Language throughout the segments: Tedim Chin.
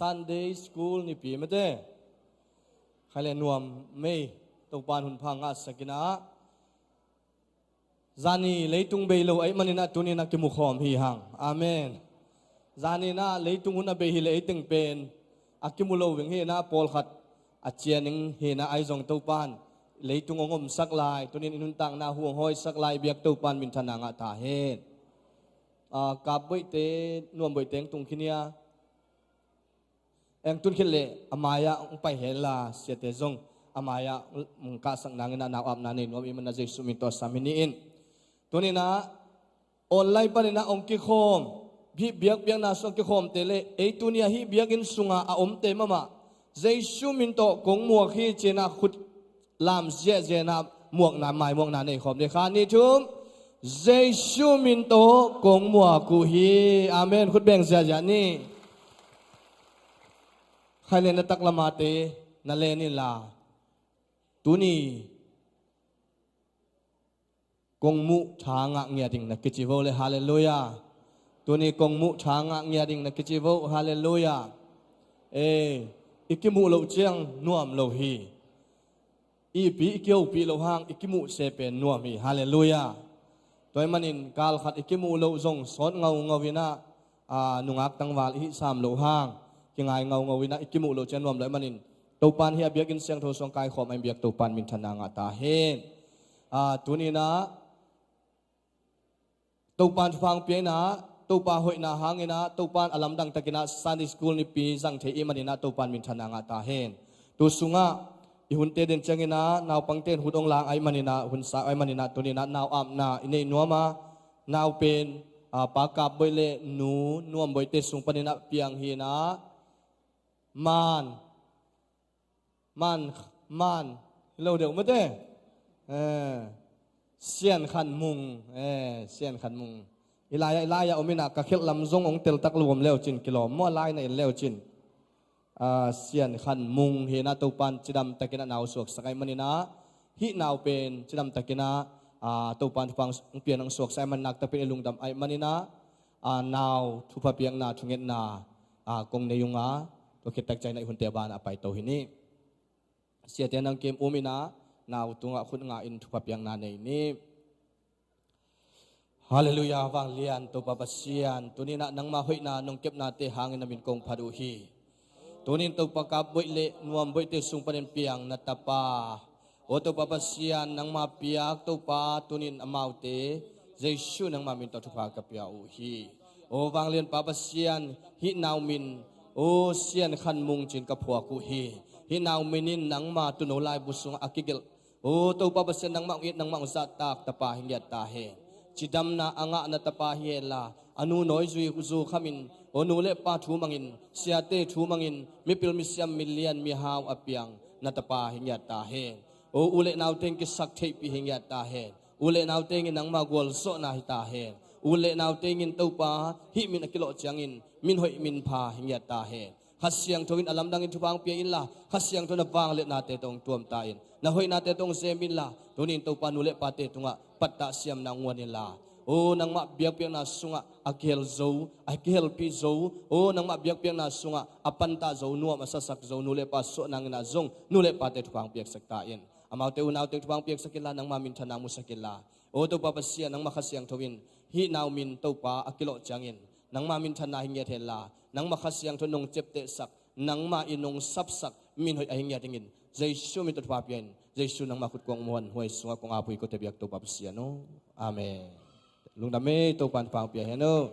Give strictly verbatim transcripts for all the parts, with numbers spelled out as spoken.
Sunday School nipi mate. Khai le nuam mei, Topan hun pha ngahsak in ah. Zani leitung bei lo ahih manin ah tuni in ah kimu khawm hi hang. Amen. Zani in ah leitung hun a bei hi le ei teng pen a kimu lo veng hi in ah, pawlkhat a cianing hi in ah, ahi zong Topan leitung hong omsak lai, tuni in i nuntakna hu hong hawisak lai biak Topan minthanna ngah ta hen. Ah, Kap Boihte, Nuam Boihte hong tung khin hi a, eng tun khit leh a mai-ah hong pai hen la, siate zong a mai-ah hong kahsak nangin ah nau apna nei nuam i hih manin ah Jesu min tawh sam hi ni in. Tuni in ah online panin ah hong kikhawm, hih biakpiakna sung hong kikhawmte le ei tuni a hih biakinn sungah a omte mahmah Jesu min tawh kong muak hi ci in ah khut lam ziahziah in ah muakna, mai muakna nei khawm ni. Khat, nih, thum. Jesu min tawh kong muak uh hi. Amen. Khut beng ziahziah ni. Khai le na taklamate na len in la, tuni kong muh tha ngah ngiat ding na kici vo le, halleluiah. Tuni kong muh tha ngah ngiat ding na kici vo, halleluiah. Eh, i kimuh loh ciang nuam lo hi. I pi i kihopih loh hang i kimuh se pen nuam hi, halleluiah. Tua ahih manin kal khat i kimuh loh zong sawt ngaungau in ah, ah, nungak tangval i hih sam loh hang kingai ngaungau in ah i kimuh loh ciang nuam lo ahih manin Topan hih a biakinn siangtho sung hong kaikhawm a, i biak Topan minthanna ngah ta hen. Ah, tuni in ah Topan thupha hong pia in ah, Topa hoihna hangin ah, Topan a lamdang takin ah Sunday School nipi zang thei i hih manin ah Topan minthanna ngah ta hen. Tu sungah i hunte den ciangin ah naupangte in hun hong lang a, i hih manin ah hun sa a, i hih manin ah tuni in ah nau apna i nei nuam a, nau pen, ah, Pa Kap Boih le Nu Nuam Boihte sung panin ah piang hi in ah, Man, Man, Man, hi lo deuh mate. Eh, Sian Khan Mung, eh, Sian Khan Mung. I lai-ah, i lai-ah om in ah ka khelh lam zong hong tel tak lo om leu cin kilawm maw, a lai na en leu cin. Ah, Sian Khan Mung hi in ah Topan cidam takin ah nau suaksak a, i hih manin ah hih nau pen cidam takin ah, ah, Topan thupha hong pia in hong suaksak a, i hih manin nakpi takin i lungdam a, i hih manin ah, ah, nau thupha piakna thungetna, ah, kong nei ung a, tua khit tak ciangin ah i hunte a ban ah a paito hi ni. Siate nang kem um in ah nau tungah khut ngah in thupha piakna nei ni. Halleluiah, vanglian Topa Pasian, tuni in ah nangma hoihna nong kepnate hangin na min kong phat uh hi. Tuni in Topa Kap Boih le Nuam Boihte sung panin piang na tapa, aw Topa Pasian, nangma piak Topa, tuni in amaute Jesu nangma min tawh thupha ka pia uh hi. Aw vanglian Pa Pasian, hih nau min, aw Sian Khan Mung ci in ka phuak uh hi. Hih nau min in nangma tuuno laibu sungah a kigelh, aw Topa Pasian, nangmah hong it, nangmah hong zahtak tapa hi ngiat ta hen. Cidamna a ngah na tapa hi hen la, a nu nawi zui zu khamin, aw nu le pa thu mangin, siate thu mangin, mipil misiam, milian mihau a piang na tapa hi ngiat ta hen. Aw u le nau teng kisaktheihpih hi ngiat ta hen. U le nau tengin nangma gualzawhna hi ta hen. U le nau tengin Topa hih min a kilawh ciangin min hoih min pha hi ngiat ta hen. Kha Siangtho in a lamdangin thupha hong pia inla, Kha Siangtho in na vangliatnate tawh hong tuam ta in, na hoihnate tawh hong sem inla, tuni in Topa nu le pate tungah pattah siamna hong guan inla, aw nangmah biakpiakna sungah a kihel zo, a kihelpih zo, aw nangmah biakpiakna sungah a pantah zo, nuam a sasak zo nu le pa suah nangin ah zong nu le pate thupha hong piaksak ta in. Amaute unaute thupha hong piaksak inla, nangma minthanna musak inla, aw Topa Pasian, nangmah Kha Siangtho in hih nau min Topa a kilawh ciangin nangma minthanna hi ngiat henla, nangmah Kha Siangtho nong ciaptehsak, nangmah in nong sapsak min hoih a hi ngiat dingin Jesu min tawh thupha pia in. Jesu nangmah khut kong muanhuai sungah kong ap uh hi, kote biak Topa Pasian aw. Amen. Lungdam ei, Topan thupha hong pia hen aw.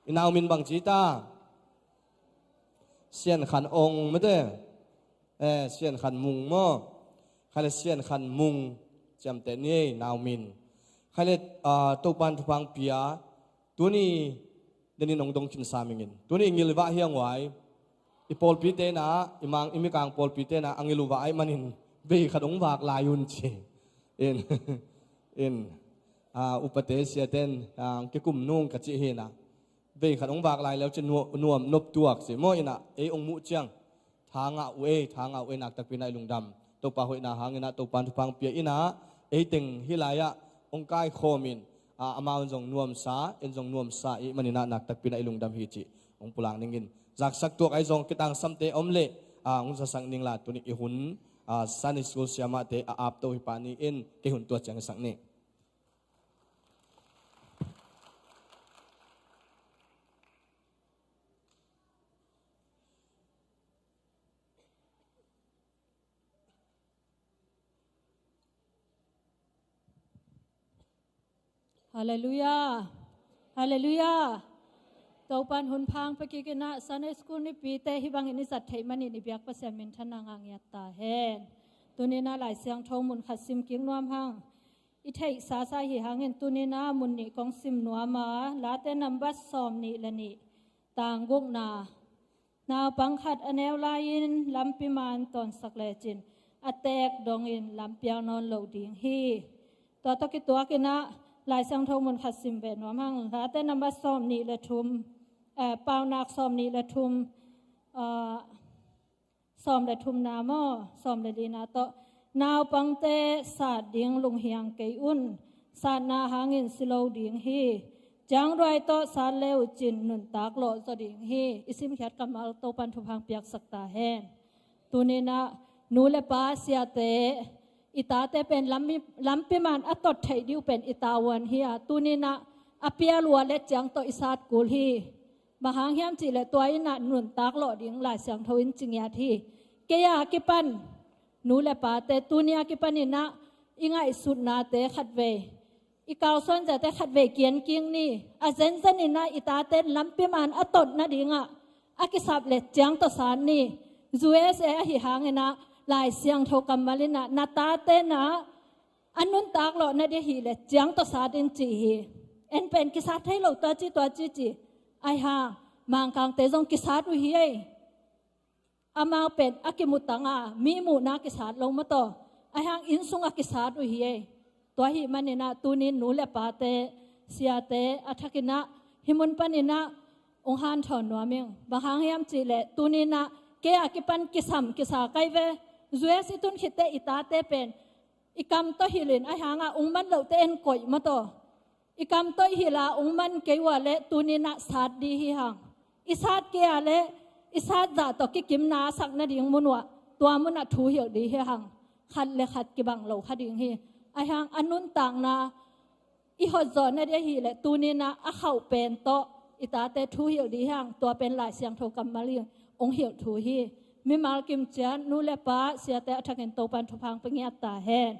I nau min bang ci ta? Sian Khan Ong mate. Eh, Sian Khan Mung maw? Khai le Sian Khan Mung ciamteh ni ei, nau min. Khai le, ah, Topan thupha hong pia. Tuni denin hong dong khinsa mingin, tuni i ngilvah hiang uai. I pawlpite na, i mang i mikang pawlpite na a ngil uh vah a, i hih manin vei khat hong vak lai un ci. In, in, ah, upate siate in, ah, kikum nung ka cih hi na. Vei khat hong vak lai leu cin nuam, nuam nop tuak ci maw, in ah ei hong muh ciang tha ngah uh ei, tha ngah uh ei, naktakpi in ah i lungdam. Topa hoihna hangin ah Topan thupha hong pia in ah, ei teng hih lai-ah hong kaikhawm in, ah, amau in zong nuamsa, en zong nuamsa i hih manin ah naktakpi in ah i lungdam hi cih hong pulak ning in. Zaksak tuak ahi zong kitangsamte om leh, a, hong zasak ning la, tuni i hun, a, Sunday School siamahte a apto hi pah ni in, kei hun tua ciang i sak ni. Halleluiah. Halleluiah. Topan hun pha hong pia kik in ah, Sunday School nipite hih bangin i zat theih manin i biak Pasian minthanna ngah ngiat ta hen. Tuni in ah Lai Siangtho mun khat sim kik nuam hang. I theih sasa hi hangin tuni in ah mun nih kong sim nuam a, Late number sawm nih le nih, tang gukna. Naupang khat a neu lai-in lampi man tawnsak lecin a teek dongin lam pial nawn lo ding hi. Tua tawh kituak in ah Lai Siangtho mun khat sim ve nuam hang. Late number sawm nih le thum, eh, Paunak sawm nih le thum, eh, sawm le thumna maw, sawm le lina tawh, naupangte sat ding lunghiang kei un. Satna hangin si lo ding hi. Ciangruai tawh sat le uh cin nuntak lawh zaw ding hi. I simkhiat kammal Topan thupha hong piaksak ta hen. Tuni in ah nu le pa siate, i tate pen lampi, lampi man a tot theih ding uh pen i tavuan hi a, tuni in ah a pial uh a let ciang tawh i sat kul hi. Bang hang hiam cih leh tua in ah nuntak lawh ding Lai Siangtho in ci ngiat hi. Kei a kipan nu le pate tuni a kipan in ah i ngaihsutnate khatvei, i kalsuan ziate khatvei kian kik ni. A zenzen in ah i tate lampi man a tot nading ah a kisap let ciang tawh sat ni. U S A ahi hangin ah Lai Siangtho kammal in ah na tate in ah a nuntak lawh nading ahih leh ciang tawh sat in ci hi. En pen kisat thei lo, tua ci tua ci ci. Ahi hang Mangkangte zong kisat uh hi ei. Amau pen a kimu tang a, mi muhna kisat lo maw taw. Ahi hang inn sung a kisat uh hi ei. Tua ahih manin ah tuni in nu le pate, siate a thak in ah hih mun pan in ah hong hanthawn nuam ing. Bang hang hiam cih leh tuni in ah kei a kipan kisam kisa kai ve. U S i tun khit teh i tate pen i kam tawh hilh in, ahi hang ah ung man lote en koih maw taw. I kam tawh i hilh a ung man kei uh a leh tuni in ah sat ding hi hang. I sat kei a leh i sat zah tawh kikimna a sak nading mun uh ah tua mun ah thu hilh ding hi hang. Khat le khat kibang lo kha ding hi. Ahi hang a nuntakna i hot zawh nading ahih leh tuni in ah a khauh pen tawh i tate thu hilh ding hi hang. Tua pen Lai Siangtho kammal in hong hilh thu hi. Mimal kim ciat nu le pa siate a thakin Topan thupha hong pia ngiat ta hen.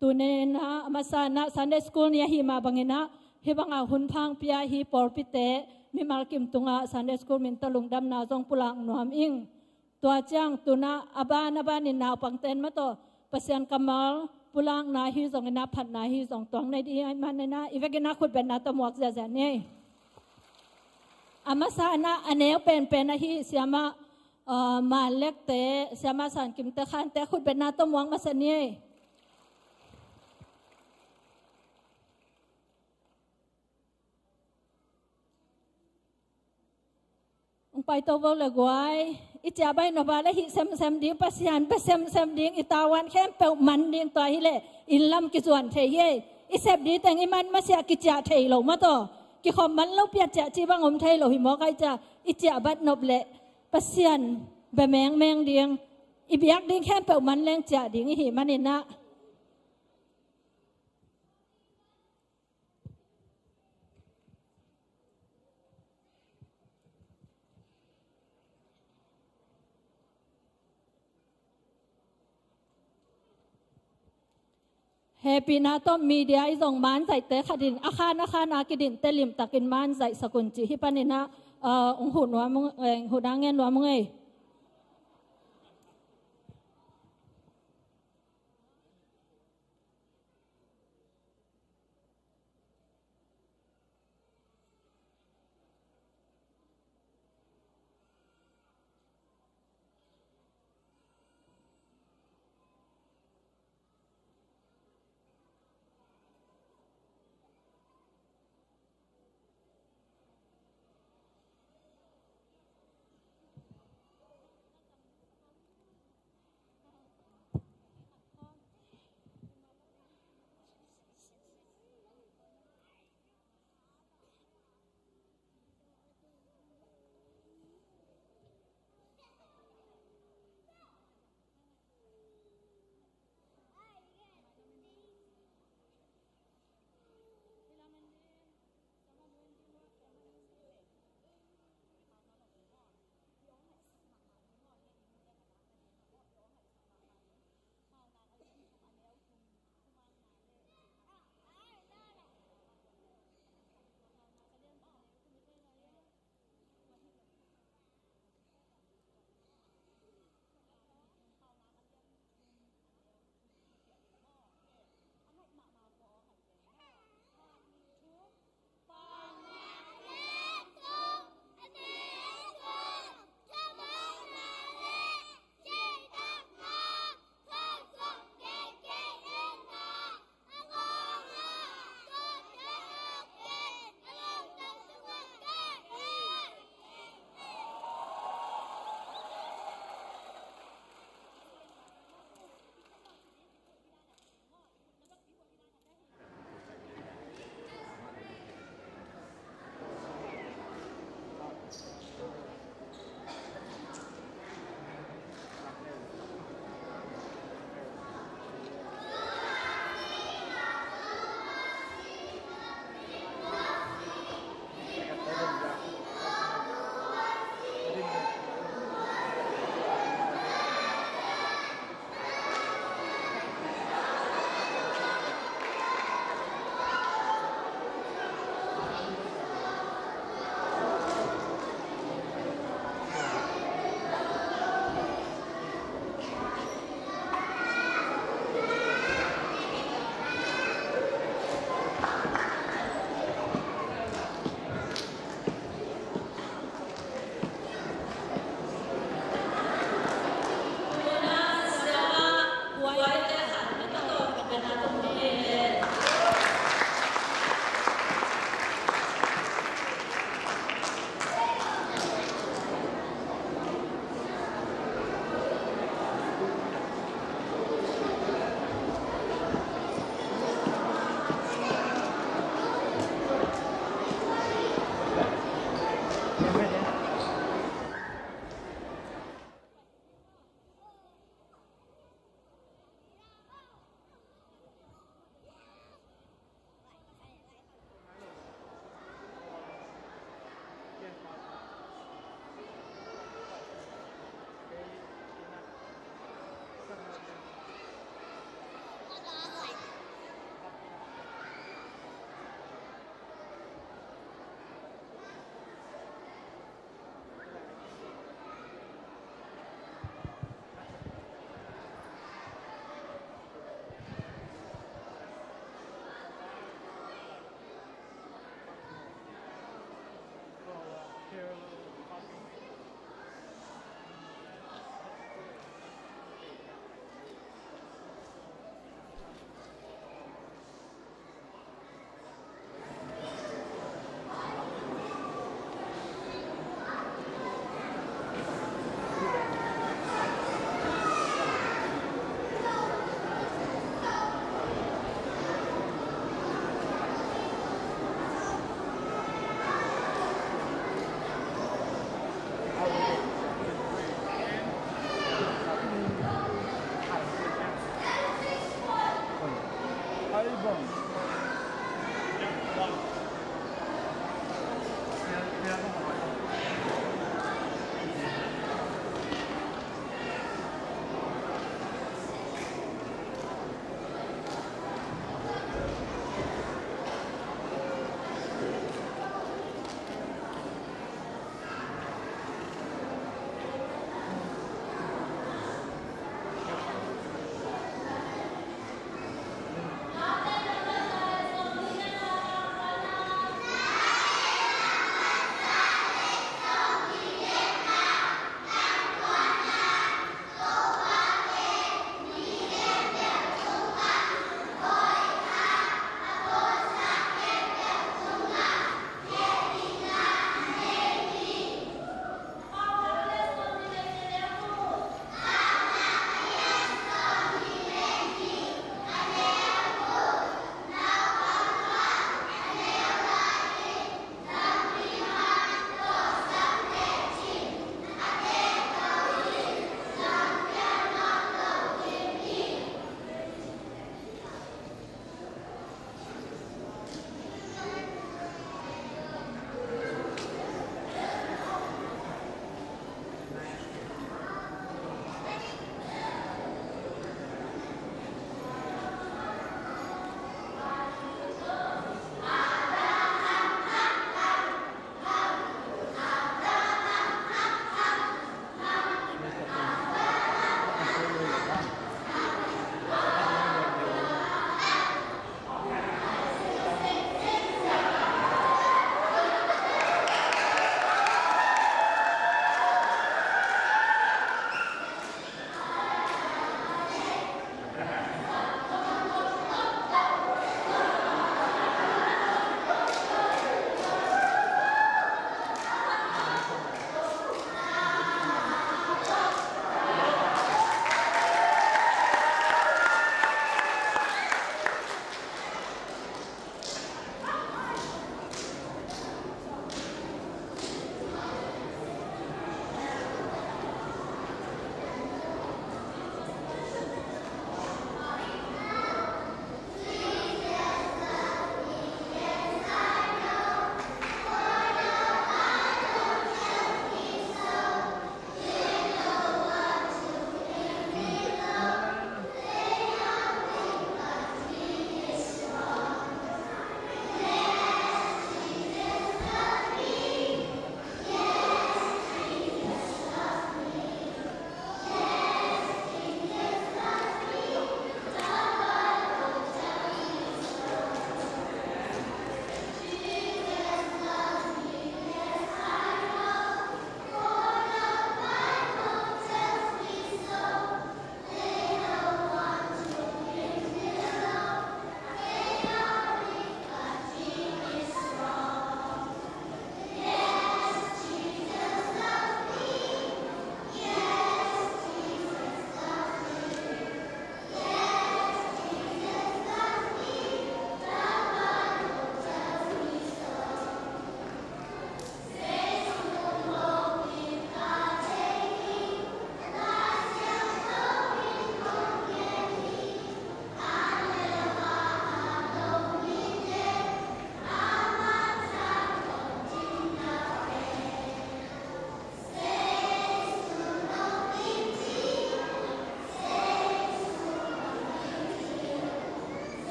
Tuni in ah a masa in ah Sunday School ni ahih mah bangin ah hih bang a hun pha hong pia hi pawlpite mimal kim tungah Sunday School min tawh lungdamna zong pulak nuam ing. Tua ciang tu in ah a ban a banin naupangte in maw taw Pasian kammal pulakna hi zongin ah phatna hi zong tuang nei ding ahih manin ah i vekin ah khutbetna tawh muak ziahziah ni. A masa in ah a neu penpen ahi siamah, ah, Manlekte, siamah Sankimte, Khante khutbetna tawh muak masa ni. Hong paito vo le guai. I ciah baih nop a leh hih semsem ding, Pasian bia semsem ding, i tavuan khempeuh man ding, tua hi leh inn lam kizuan thei hi. I sep ding teng i man masiah kiciah thei lo maw taw. Kikhop man lo piat ciah cih bang om thei lo hi mawk a, i ciah, i ciah baih nop leh Pasian bia mengmeng ding, i biak ding khempeuh man leng ciah ding i hih manin ah. Hehpihna tawh media i zong manzaihte khat in a khan a khan a kidinte limtakin manzaihsak un cih hih panin ah, ah, hong huh nuam ung, eh, huhna ngen nuam ung ei.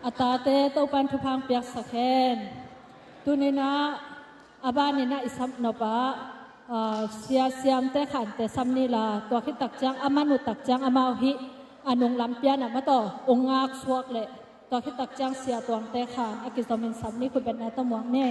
A tate Topan thupha piaksak hen. Tuninah a baninah i sapnop ah, ah, sia siamte khante sam ni la, tua khit takciang a man uh takciang amau hih a nunglam pianah mataw ung ngaksuak leh tua khit takciang sia tuangte khan a kizomin sam ni, khutbetna tawh muak ni.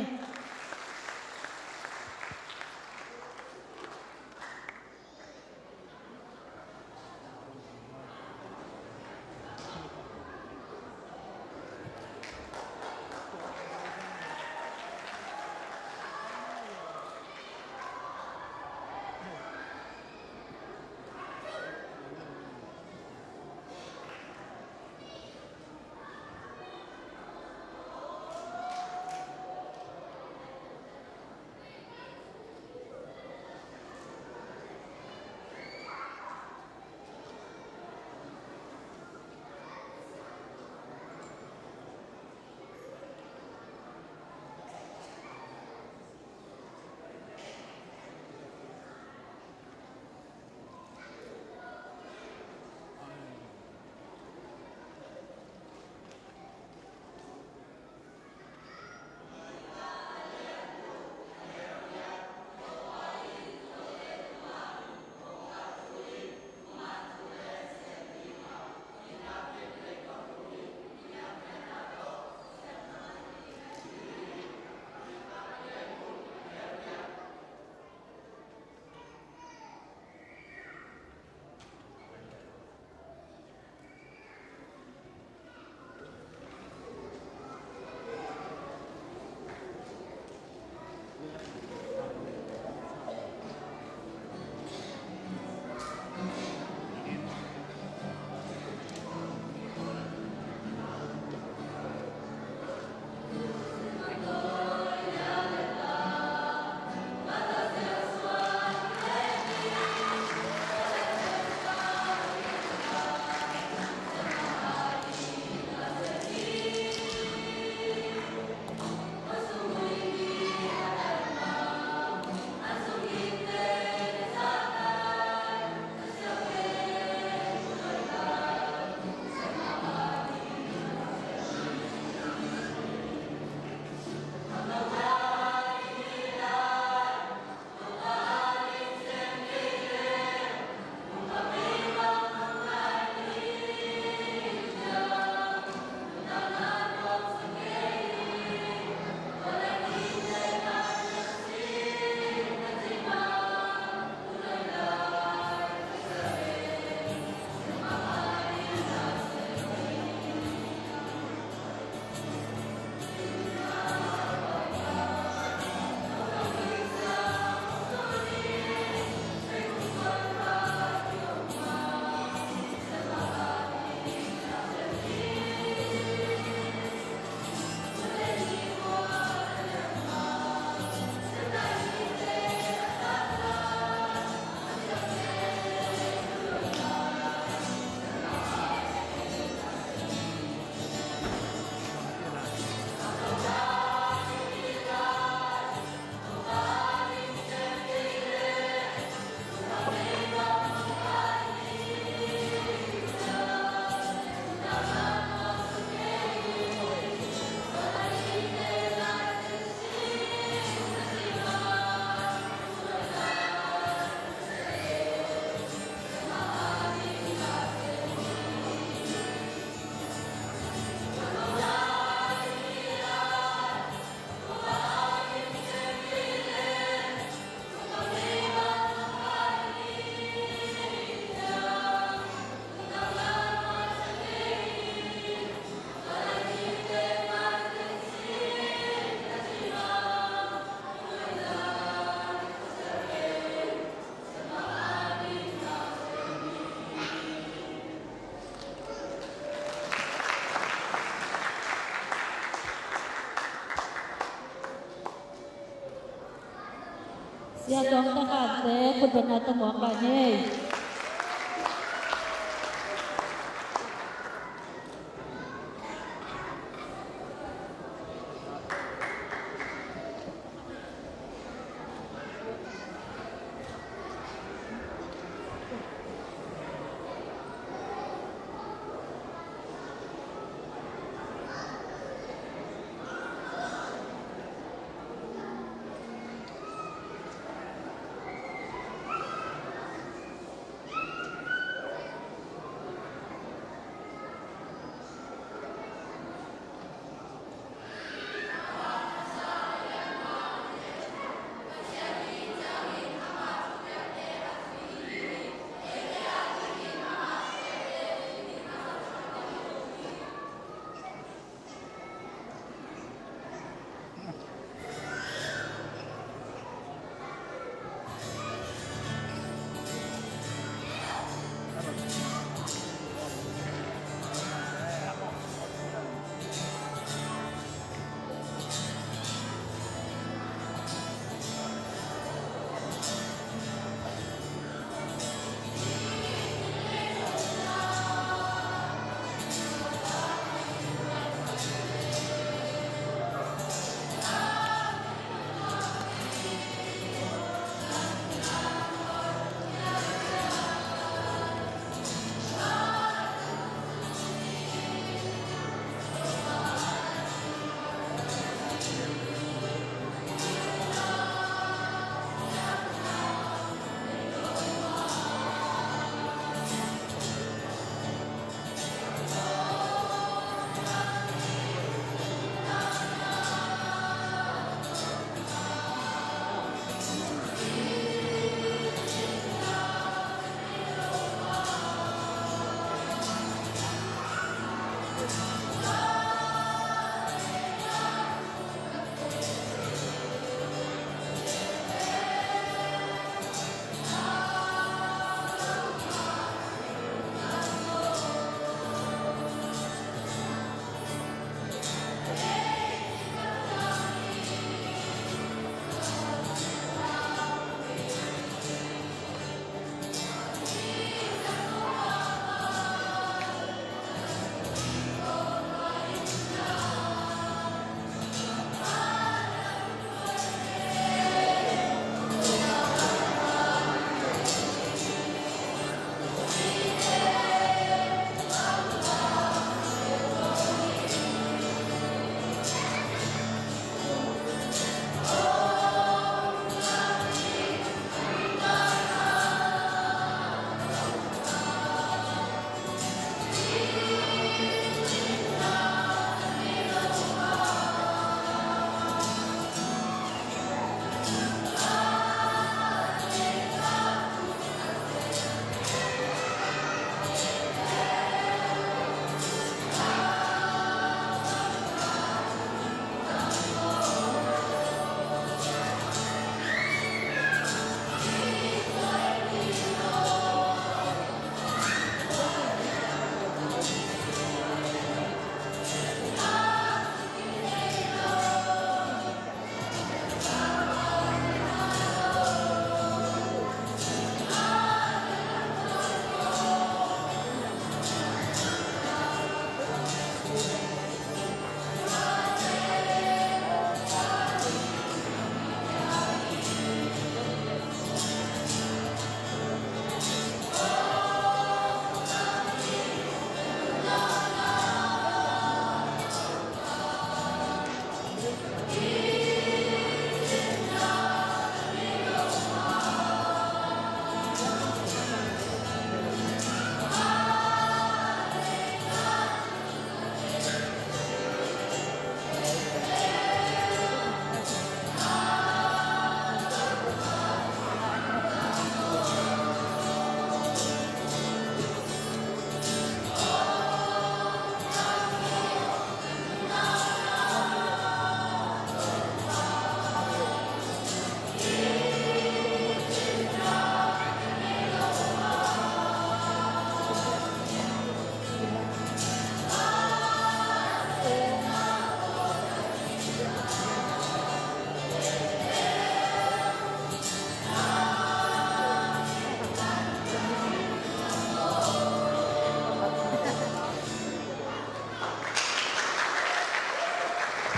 Sia tuang takhante khutbetna tawh muak lai ni.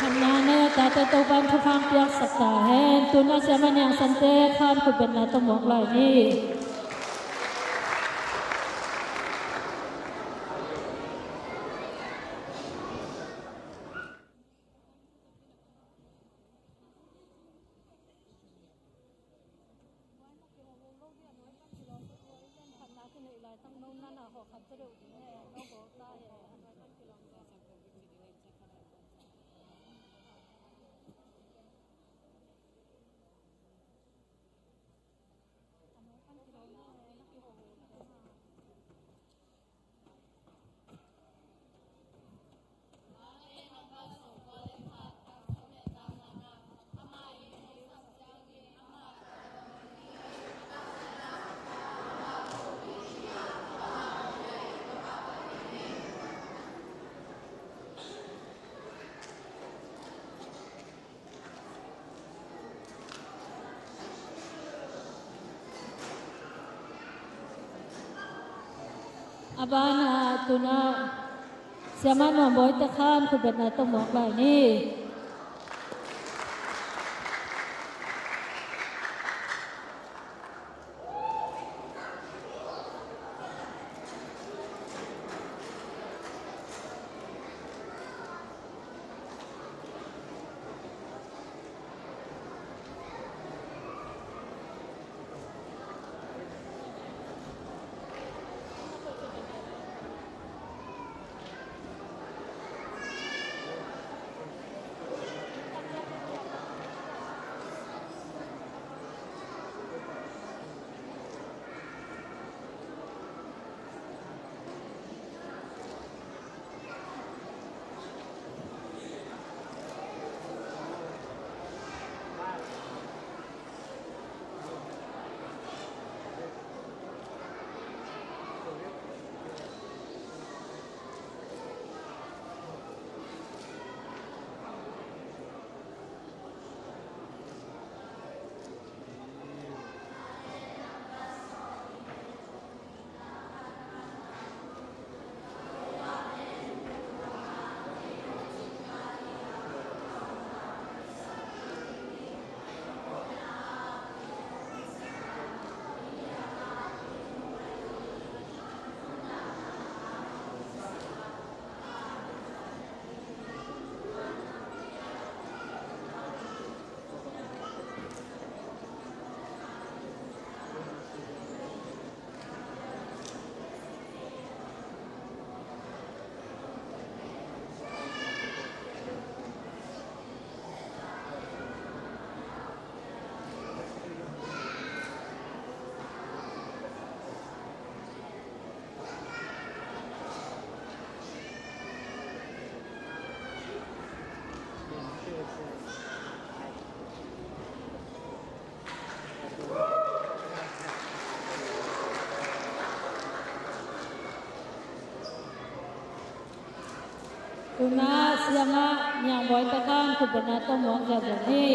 Nang na tate Topan thupha piaksak ta hen. Tuna Siama Niang Sante khan khutbetna tawh muak lai ni. A banah tuna Siama Nuam Bawi te khan khutbetna tawh muak lai ni. Tuna Siama Niang Bawi te khan khutbetna tawh muak ziahziah ni.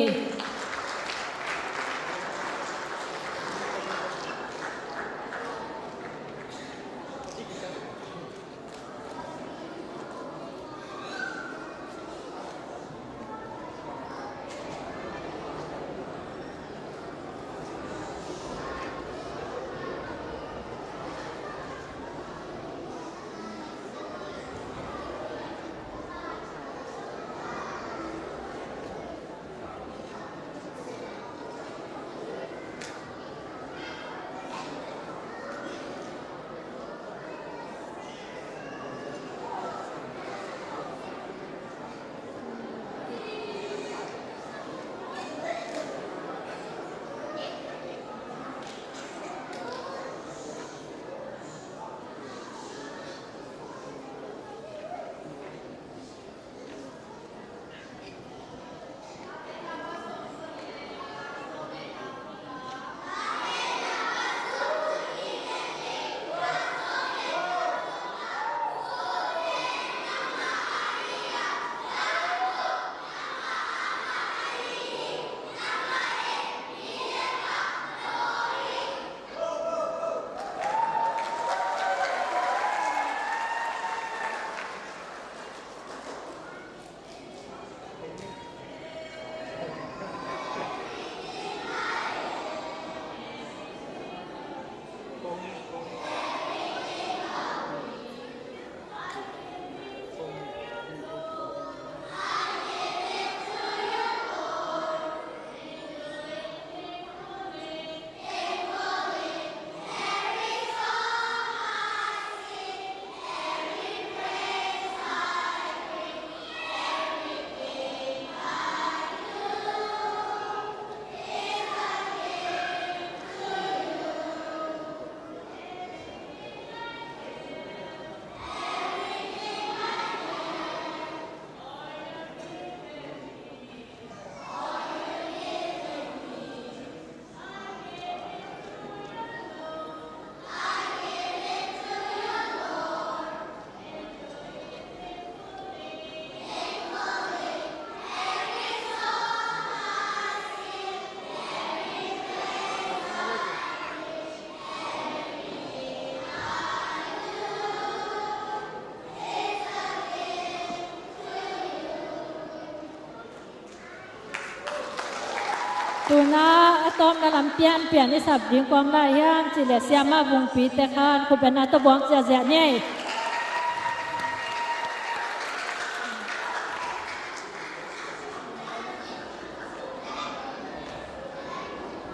Tuna a tawpna lam pianpian i sap ding kua lai hiam cih leh siamah Vungpi te khan khut beng a tawh buang ziahziah ni.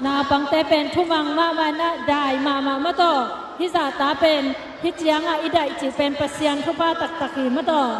Naupangte pen thumang mahmah na dai mahmah mah tawh, hih zahta pen hih ciangah i daih cih pen Pasian thupha taktak hi mah tawh.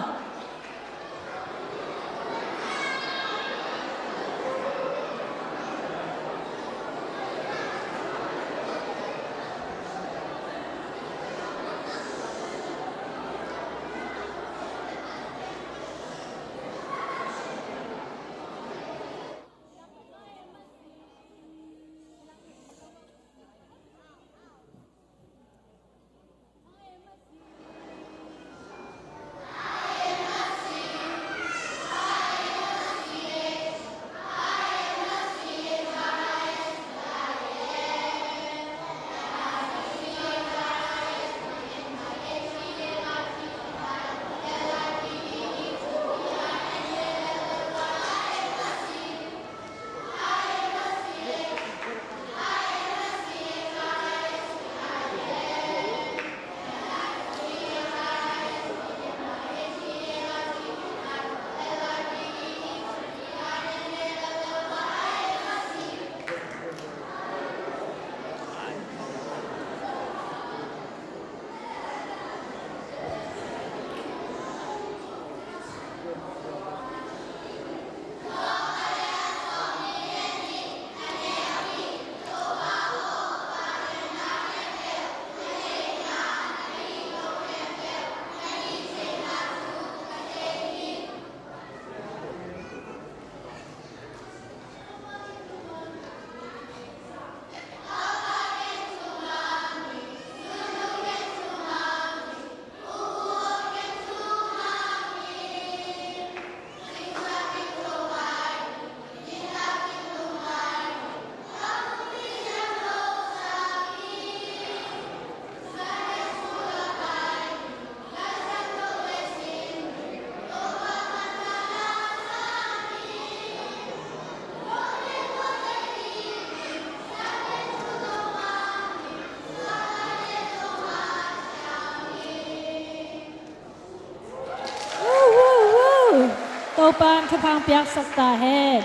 Topa'n thupha piaksak ta hen.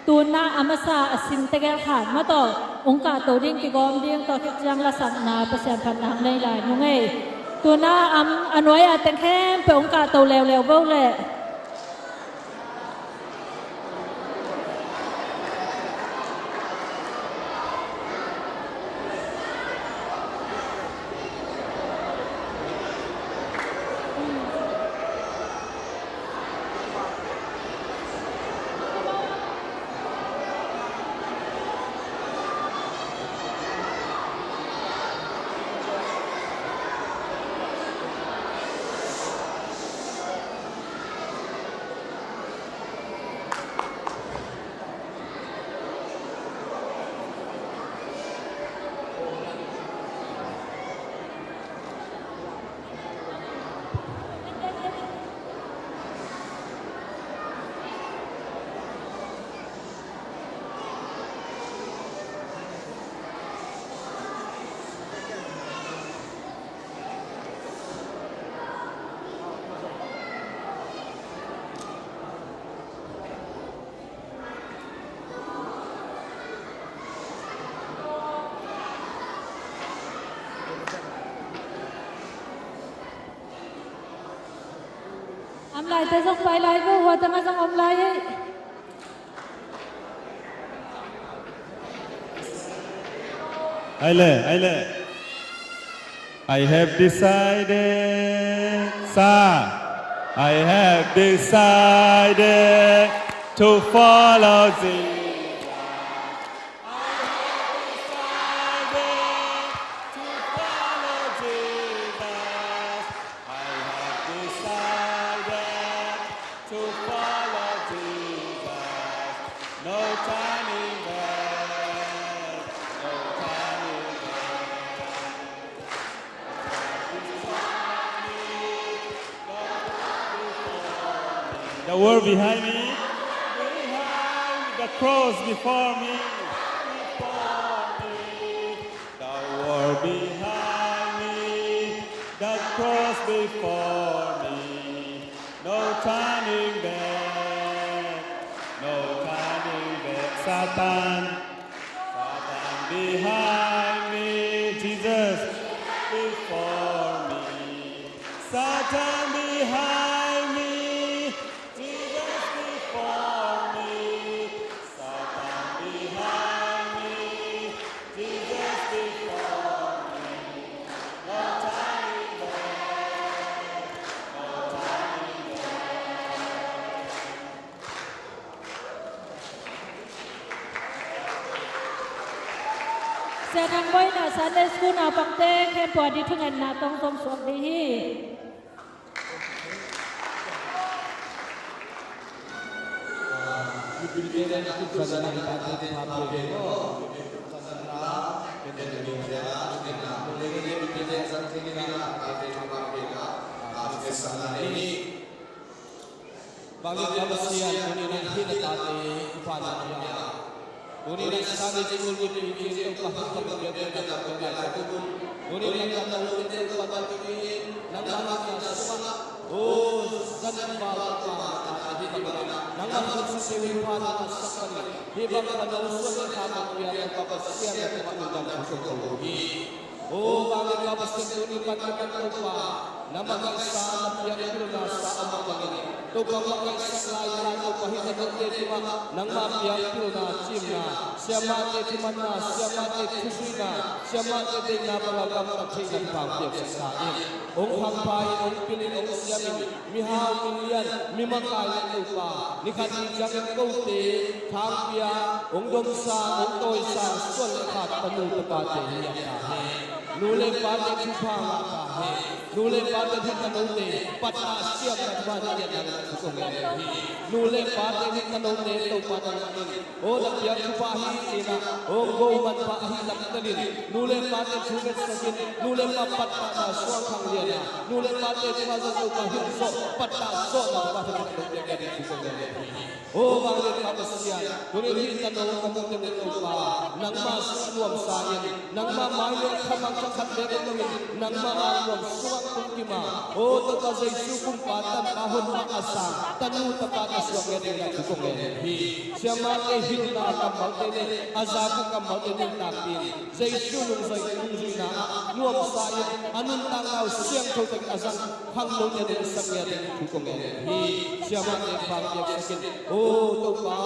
Tuna a masa a sin tegel khat mah tawh ong kahto ding kigawm ding, tua khit ciang lasakna Pasian phatna hong nei lai nung ei. Tuna a nuai a teng khempeuh ong kahto leuleu vo leh. Om lai te zong pai lai vo, hua teng ah zong om lai ei. Ai le, ai le. I have decided, sa. I have decided to follow Jesus. I have decided to follow Jesus. I have decided to follow Jesus. No turning back, no turning back. The world behind me, behind the cross before me. for me. No turning back, no turning back. Satan, Satan behind me, Jesus before me. Satan behind me, Jesus before me. Satan behind me, Jesus before me. No turning back, no turning back. Sianang boina Sunday School naupangte khempeuh a ding thungetna tawh zom suak ding hi. Vangliatpa Pasian, tuni-in ah hih na tate thupha na pia. Tuni-in ah Sunday School mipi ci-in Topa hih bang biakpiakna tawh pia lai. Tuni-in ah na tanote Topa na pia in, nangmah hihna sungah, o, zanval Topa na tate hih bangin ah nangmah hong sak thei uh in phat na sak bangin, hih bang tano suan le kha bang pia Topa Pasian na tungah lungdam thu kong ko hi. O vangliatpa Pasian, tuni pan Topa, na makaihsa na piak pilna sa a mah bangin, Topa makaihsak lai-in ah Topa hih na tanote tungah nangma piak pilna, ciimna, siamahte thumanna, siamahte thuzuihna, siamahte deihna bang a gamtat theihna thupha hong piaksak ta in. Hong khangpha in, hong pil in, hong siam in, mihau, milian, mimakai le Topa, ni khat ni ciangin kote thangpia, hong domsa, hong tawisa suan le kha tanu tapate hi a ta hen. Nu le pate thupha ngah ta hen. Nu le pate hih tanote patna siamna thupha na ngiatna thu kong ngen hi. Nu le pate hih tanote Topa na ngah in, o, na piak thupha hi ci-in ah, o, go manpha ahih lam telin, nu le pate thu ngetsak in, nu le pa patpahna suangkhang lian a, nu le pate tungah zong Topa hilh zawh, patna zawhna thupha thu kong ngen hi. O vangliatpa Pasian, tuni hih tano ka muh teng uh Topa, nangma sungah nuamsa in, nangma mai le khamang thakhat bek om loin, nangma angnuam sungah tung kim a, o Topa Jesu kumpa tanpa honpa a sang tanu tapa na suak ngiat dingin ah thu kong ngen hi. Siamahte hilhna kammalte le a zak uh kammalte nuntakpih in, Jesu nungzui, nungzuihna ah nuamsa in, a nuntakna uh siangtho takin a zang khangnote nungsak ngiat dingin thu kong ngen hi. Siamahte vang piaksak in, o Topa,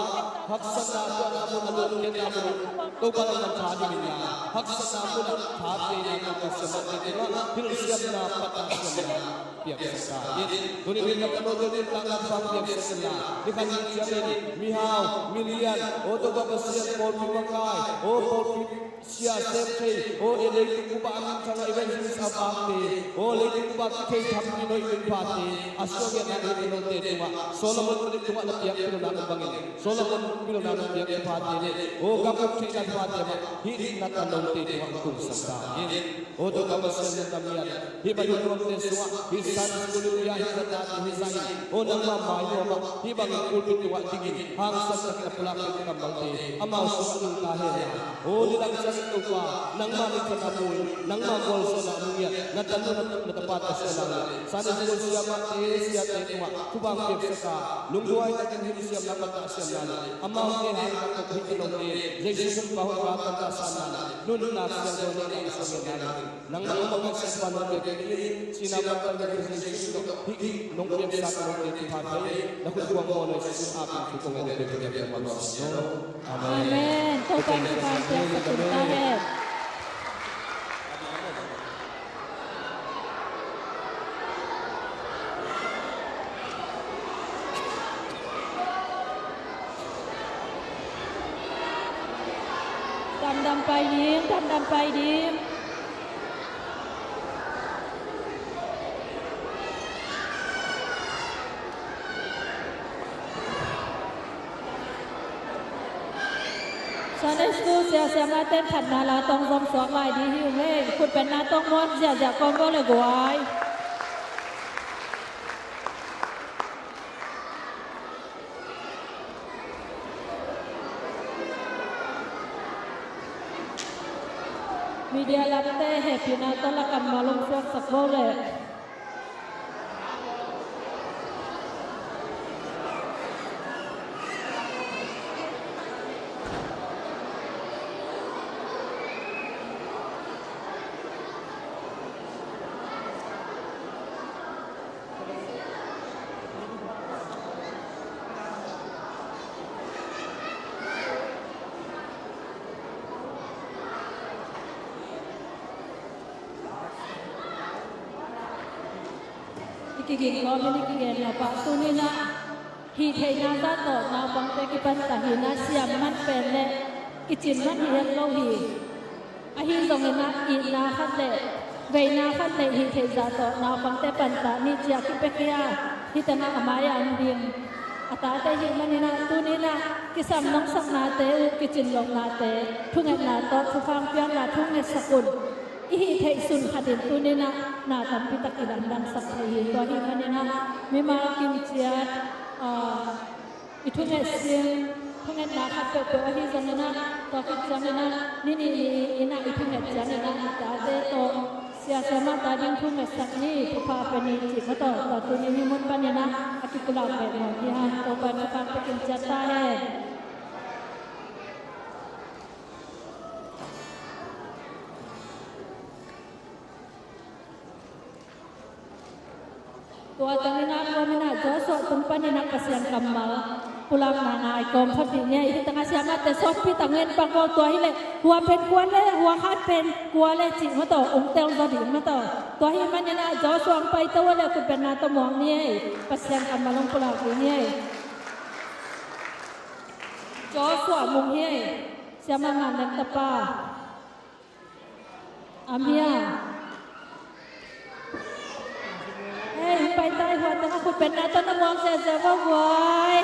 haksatna tuahna mun, a luankhiatna mun, Topa nangman tha dim in la, haksatna mun ah tha pia in la, Topa siamahte tungah hilhsiamna, patna siamna piaksak ta in. Tuni-in na tanote nuntakna vang piaksak in la, ni khat ni ciangin mihau, milian, o Topa Pasian, pawlpi makai, o pawlpi sia sem thei, o, e, leitung bup ah a minthang a evangelist a vakte, o, leitung bup ah kithei thampi noih minphate a suak ngiatna hih tanote tungah, Solomon palik tungah na piak pilna om bangin, Solomon pilna na piak thuphate le, o, gam uk theihna thuphate mah hih na tanote tungah tungsak ta in. O Topa Pasian, na tamian hih Manu nuamte sungah, hih Sunday School in pia hih na tate hi zah in, o, nangma mai nuam ah hih bangin pulpit tungah dingin hangsan takin a pulak pen kammalte amau sungah nungta hen la. O, nidang ciangin Topa, nangma minthanna mu in, nangma gualzawhna mu ngiat, na tanu na tapate suan nang le Sunday School siamahte, siate tungah thupha piaksak a, lungduai takin hilh siamna, patna siamna le amaute hangtak tawh hih tanote Jesu kumpa honpa tanta sanna le nuntak siangtho neihna a suak ngiatna le nangmah hong makaihsak pa nong piak in, sihna pan Topa Jesu tawh hih nong piaksak tanote thupha thei, na khut kuang maw na Jesu a min thu kong ngen, Topa in thupha piaksak in. Amen. Amen. Topa in thupha piaksak in ta hen. Damdam pai ding, damdam pai ding. Sunday School sia siamahte in phatna la tawh zom suak lai ding hi ung ei. Khut bengna tawh muan ziahziah kawm bo le guai. Media lamte hehpihna tawh la kammal hong suaksak bo le. Gingin kawmin i kigen lo pah tuni-in ah hih theihna zah tawh naupangte kipan tah hi-in ah siam man pen le kicin man hi het lo hi. Ahi zongin ah itna khat le veina khat le hih theih zah tawh naupangte pan tah ni ci-a kipia khia. Hih teng ah a mai-a om ding a tate ahih manin ah tuni-in ah kisam nongsaknate uh, kicin lohnate thungetna tawh thupha piakna thu ngetsak un. I hih theih sun khatin tuni-in ah na tampi tak i lamdangsak thei hi. Tua ahih manin ah mimal kim ciat, ah, i thunget sin, thungetna khat peuhpeuh ahi zongin ah, tua khit ciangin ah ni nih ni-in ah i thunget ciangin ah i tate tawh Sia Siamah ta ding thu ngetsak ni, thupha pia ni cih mah tawh, tua tuni-in hih mun panin ah a kipulak beh mawk hi hang. Topa'n thupha pia kim ciat ta hen. Tua tengin ah kawmin ah Joshua tung panin ah Pasian kammal pulakna ngai kawm phot dih ni ei. Hih tengah siamahte sawtpi tak ngen pak bawl. Tua hileh hua pen kua le, hua khat pen kua le cih mah tawh ong tel zaw dih mah tawh. Tua ahih manin ah Joshua ong paito a leh khutbetna tawh muak ni ei. Pasian kammal ong pulak dih ni ei. Joshua Mung hi ei. Siamah Man Leng tapa. Amia. Ei, pai tai, hua tengah khutbetna tawh na muak ziahziah vo guai.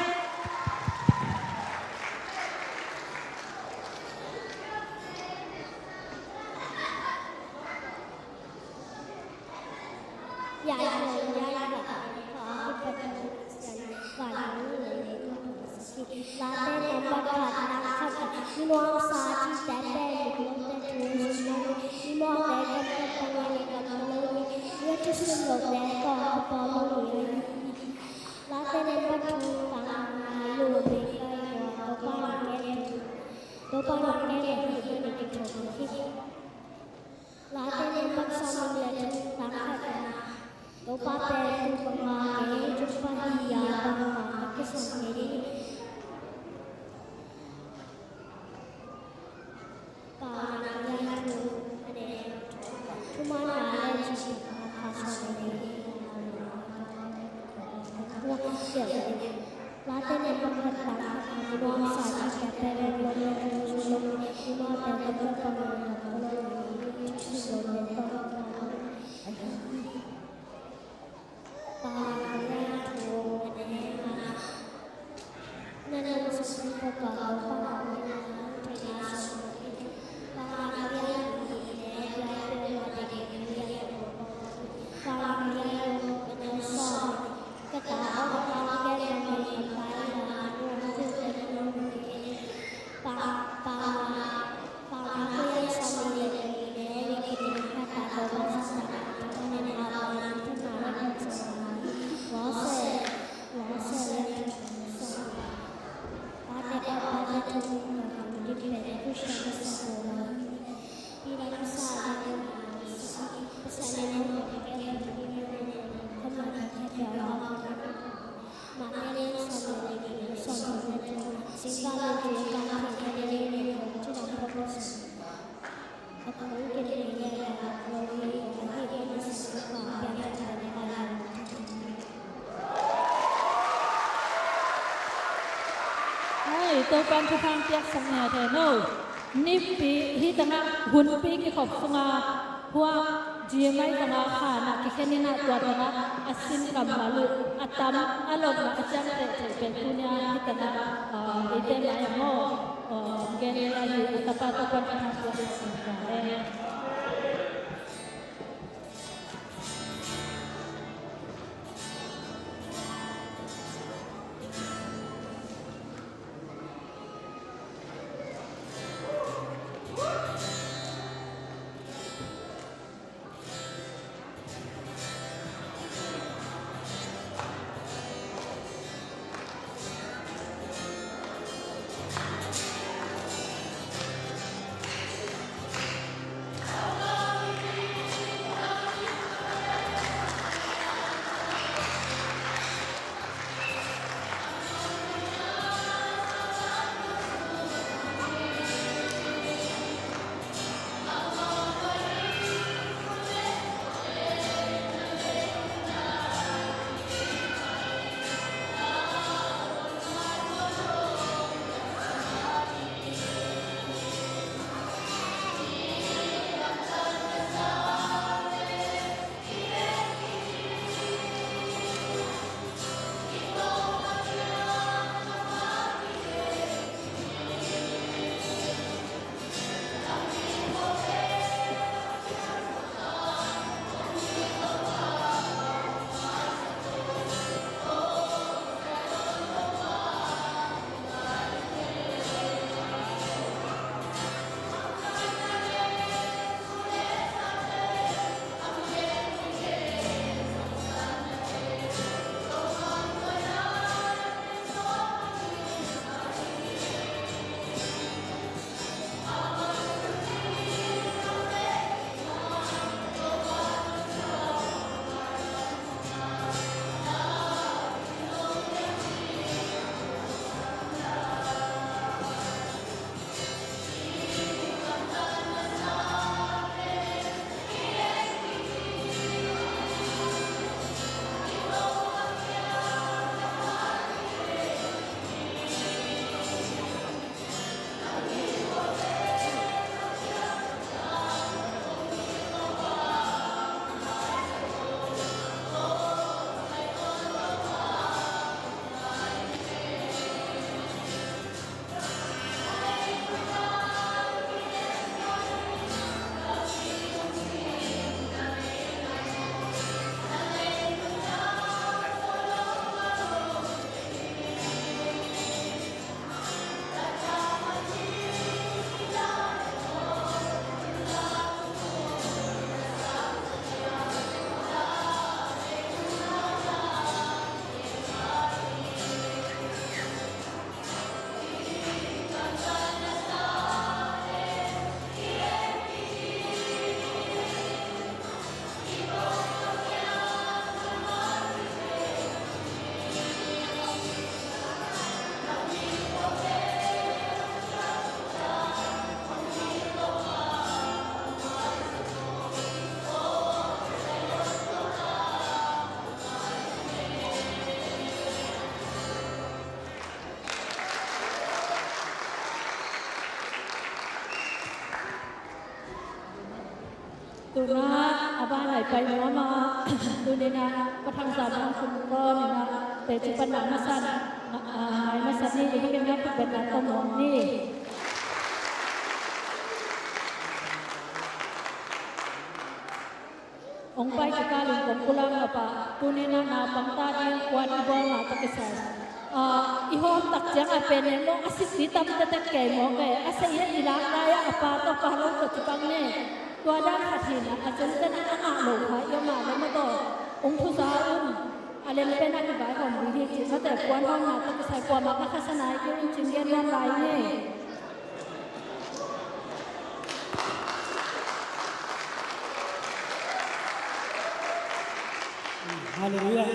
Late nambat khat tang khat ah, mi nuamsa cihte pen migilote thu zui lo ni, mimawhte gamtat bangin gamta lo ni, mi a thusim lote tawh a pawm lo ni. Late nambat thum tang nga, lu mei kai hua, Topa in gen thu, Topa in gen thu, Topa in gen thu. Late nambat sawmnih le thum tang khatna, Topa pen tung bangmah kei, tung pahih a bangmah a kisam kei ding. Paunak lian thum, a neu thum, thumanna le cihtakna kha sawm le li. Late nambat khat tang khat, mi nuamsa cihte pen migilote thu zui lo ni, mimawhte gamtat bangin gamta lo ni, mi a thusim lote tawh a pawm lo ni. Paunak lian thum, a neu nga, na lungsim tawh Topa, Topa hong theihna sawm lo ni. Paunak lian nih, a neu nga, Paunak lian nih, a neu sawm. Ka ta aw, ka ta aw, ka ta aw, ka ta aw. Pa, pa, pa, pa, Hei, Topa'n thupha piaksak ni a, thei no. Nipi hih tengah hunpi kikhop sunga hua G M I tengah khanah kikhen in ah tua tengah a sin kammal uh a tam a lotna a ciamteh theih pen tuni-a hih tengah, ah, eite mai-ah maw, ah, gen lai hi. A tapa Topa'n thupha piaksak ni a, eh. Tuna a ban ai pai nuam a, tuni-in a Pa Thang Za Mang Khun Kawn in a teci panna masa, a, ngai masa ni, i biakinn ah khutbetna tawh muang ni. Hong pai kikal in kong pulak nop a, tuni-in a naupang ta ding kuan i bawlna tawh kisai. A, i hawm tak ciang a pen ne maw, a sik ding tam tektek kei mawk e, a sik i lak lai a, a pa tawh pa lo tawh ci bang ne. Tua dan khat hi-in a, a cen pen a ngah lo kha i om a leh mawtaw hong thu za un. A lem pen a kivaihawm ding hi cih mate, puan hawmna tawh kisai kuamah ka khasan nai kei un cih gen nuam lai ni. Halleluiah.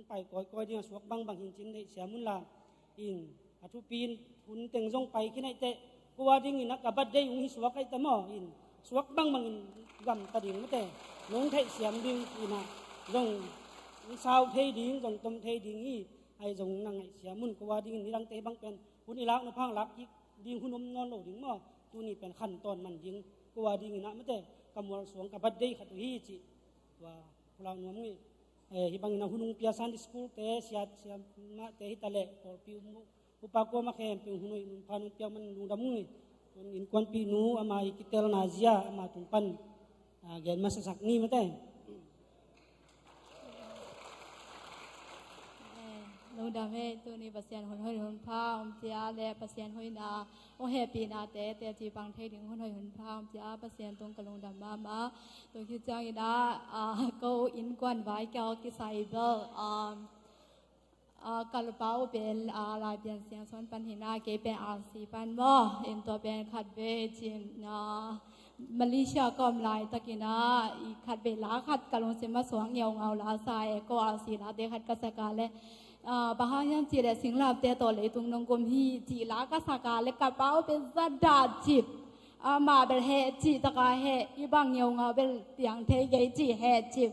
Pai kawikawi ding a suak bangbang hi in cin deih siam unla, in a thupi in hun teng zong pai khin ahih teh, ko a dingin a ka birthday hong hi suak ahih teh maw, in suak bangbangin gamta ding mate, nong theih siam ding in a zong hong sau thei ding, zong tom thei ding hi. Ahi zong na ngaihsiam un, ko a dingin nidangte bang pen hun i lak nop hang lak kik ding hun om nawn lo ding maw, tuni pen khantawn man ding, ko a dingin a mate, ka mualsuang ka birthday khat uh hi cih tua pulak nuam ngei. Eh, hih bangin a hun hong pia Sunday school te, siat siamahte hi ta leh pawlpi um uh, upa kuamah khempeuh hun hoih hun pha hong piak man lungdam ngei. Innkuanpihnu ama i kitelna zia ama tung pan, ah, gen masasak ni mate. Eh, lungdam e, tuni Pasian hun hoih hun pha hong pia leh Pasian hoihna hong hehpihnate teci pang thei ding hun hoih hun pha hong pia Pasian tung ka lungdam mahmah. Tua khit ciangin a, ah, ko innkuan vai kia kisai bel, ah, ah, ka lawmpa uh pen, ah, Laipian Siangsawn pan hi in a, kei pen R C pan maw, in tua pen khat vei cin, ah, Malaysia ka om laitakin a, i khat vei la khat ka lungsim a suak ngeungau la sa e, ko R C late khat ka sak a leh, ah, bang hang hiam cih leh singlamte tawh leitung nong gum hi cih la ka sak a leh ka pa uh pen za dah cip. Amah bel heh cih tak a heh, hih bang ngeungau bel piang thei kei cih heh cip.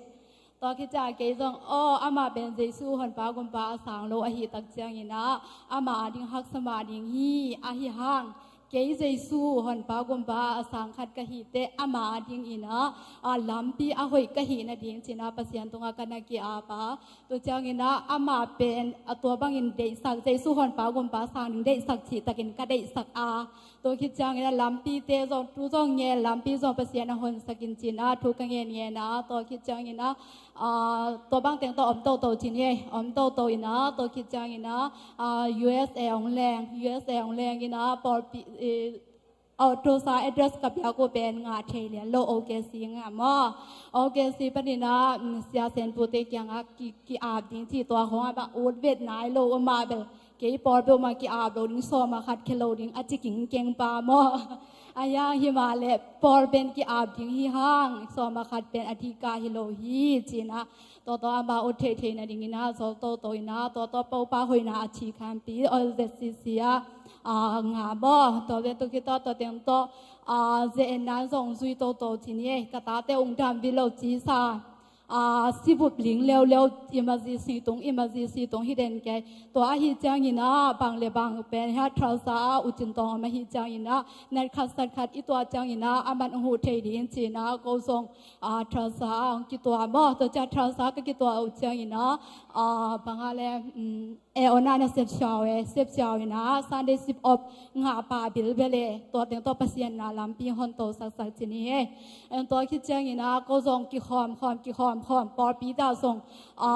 Tua khit ciang kei zong, aw, amah pen Jesu honpa gumpa a sang lo ahih tak ciangin a, amah a ding haksa mah ding hi, ahi hang kei Jesu honpa gumpa a sang khat ka hih teh, amah a dingin a, a lampi a hoih ka hih nading cin a Pasian tungah ka na ki-ap a. Tua ciangin a, amah pen a tua bangin deihsak, Jesu honpa gumpa sang ding deihsak cih takin ka deihsak a. Tua khit ciangin a lampite zong, tu zong ngen lampi zong Pasian a honsak in cin a, thu ka ngen ngen a, tua khit ciangin a, ah, tua bang teng tawh om toto cin hi, om toto in a, tua khit ciangin a, ah, U S A hong leng, U S A hong leng in a, pawlpi, eh, aw, tusa address ka piak uh pen ngah thei lian lo, O K C ngah maw. O K C panin a, mm, Sia Sen Pute kiangah ki, ki-ap ding cih tua khong a bang ut vet nai lo, amah bel Kei pawl peuhmah ki-ap lo ding, sawm a khat khia lo ding a ci kingkeng pa maw? A hiang hi mah leh pawl pen ki-ap ding hi hang, sawm a khat pen a dihkah hi lo hi, ci-in ah, tua tawh ama ut theihtheih nadingin ah, zo toto in ah, tua tawh Topa hoihna a ci khanpi, all the C C ah, a, nga maw? Tua pen tu khit tawh, tua teng tawh, a, ze-etna zong zui toto ci ni ei, ka tate ung dam vilo ci sa. A, sibup ling leuleu, emergency tung, emergency tung hi den kei. Tua ahi ciangin ah, bang le bang pen hia Tulsa ah U Cin Tawng om ahi ciangin ah, nat khat sat khat i tuah ciangin ah, aman hong huh thei ding ci-in ah, ko zong, a, Tulsa ah hong kituah maw? Tua ciang Tulsa ka kituah uh ciangin ah, a, bang a le, um, e, ona na sep siau e, sep siau in ah, Sunday sip op ngah pa bilbel e, tua teng tawh Pasian na lampi hon to saksak ci ni e. En tua khit ciangin ah, ko zong kikhawm khawm, kikhawm khawm, pawlpi dah zong, a,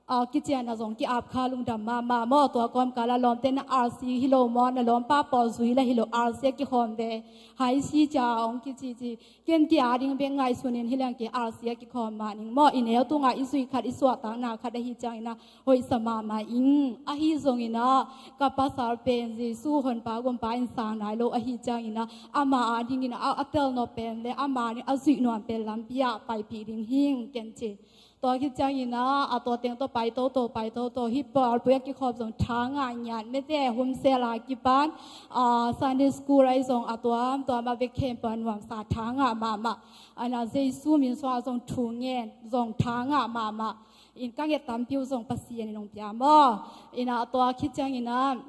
a, kician ah zong ki-ap kha lungdam mahmah maw? Tua kawmkal ah lawmte na R C hi lo maw? Na lawmpa pawl zui la hi lo, R C ah kikhawm ve. Hai si cia hong kici ci. Ken ki-a ding bek ngaihsun in hi leng ki R C ah kikhawm mah ning maw? I neu tungah i zuih khat, i suahtakna khat ahi ciangin ah, hoihsa mahmah ing. Ahi zongin ah, ka pasal pen Jesu honpa gumpa in sang nai lo ahi ciangin ah, ama a dingin ah, a, a tel nop pen le ama ding a zuih nuam pen lampi ah paipih ding hing ken ci. Tua khit ciangin ah, a tua teng tawh pai toto, pai toto, hih pawlpui a kikhawm zong tha ngah ngiat mete, home cell a kipan, a, Sunday school ah zong a tuamtuam a vek khempeuh a nuamsa tha ngah mahmah. Ana Jesu min suang zong thu ngen zong tha ngah mahmah. In ka nget tampi uh zong Pasian in hong pia maw? In a tua khit ciangin ah,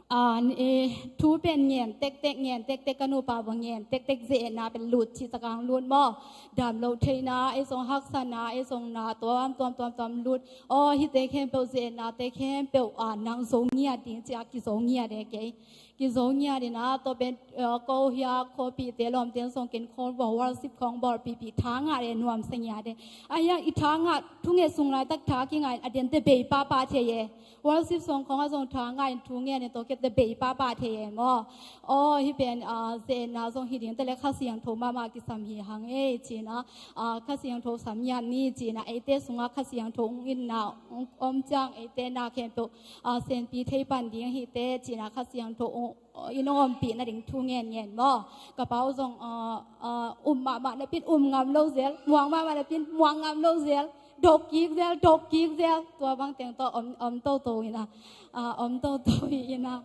a, ni, thu pen ngen tektek, ngen tektek, ka nupa bang ngen tektek, ze-etna pen lut ci takang lut maw? Dam lo theihna, ei zong haksatna, ei zong na tuamtuam, tuamtuam lut. Aw, hihte khempeuh, ze-etnate khempeuh, a, nang zo ngiat ding ci a, kizo ngiat e kei. Kizo ngiat in ah, tua pen, eh, ko hia, khuapihte lawmte zong ken khawng bawl, worship khawng bawlpihpih, tha ngah le nuamsa ngiat e. A hiang i tha ngah, thunget sung laitak tha kingah in a dente bei pahpah thei e. Worship song khawng ah zong tha ngah in thungen in tua khiat te bei pahpah thei e maw? Aw, hih pen, ah, ze-etna zong hi ding te le Kha Siangtho mahmah kisam hi hang e, ci-in ah, ah, Kha Siangtho sam ngiat ni, ci-in ah, eite sungah Kha Siangtho hong itna, hong om ciang eite na khempeuh, ah, senpi thei pan ding hi te, ci-in ah Kha Siangtho hong in hong ompih nading thu ngenngen maw? Ka pa uh zong, ah, ah, um mahmah napi in um ngam lo zel, muang mahmah napi in muang ngam lo zel, dok kik zel, dok kik zel, tua bang teng tawh om, om toto in ah, ah, om toto hi in ah.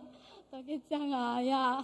Tua khit ciang a, ya.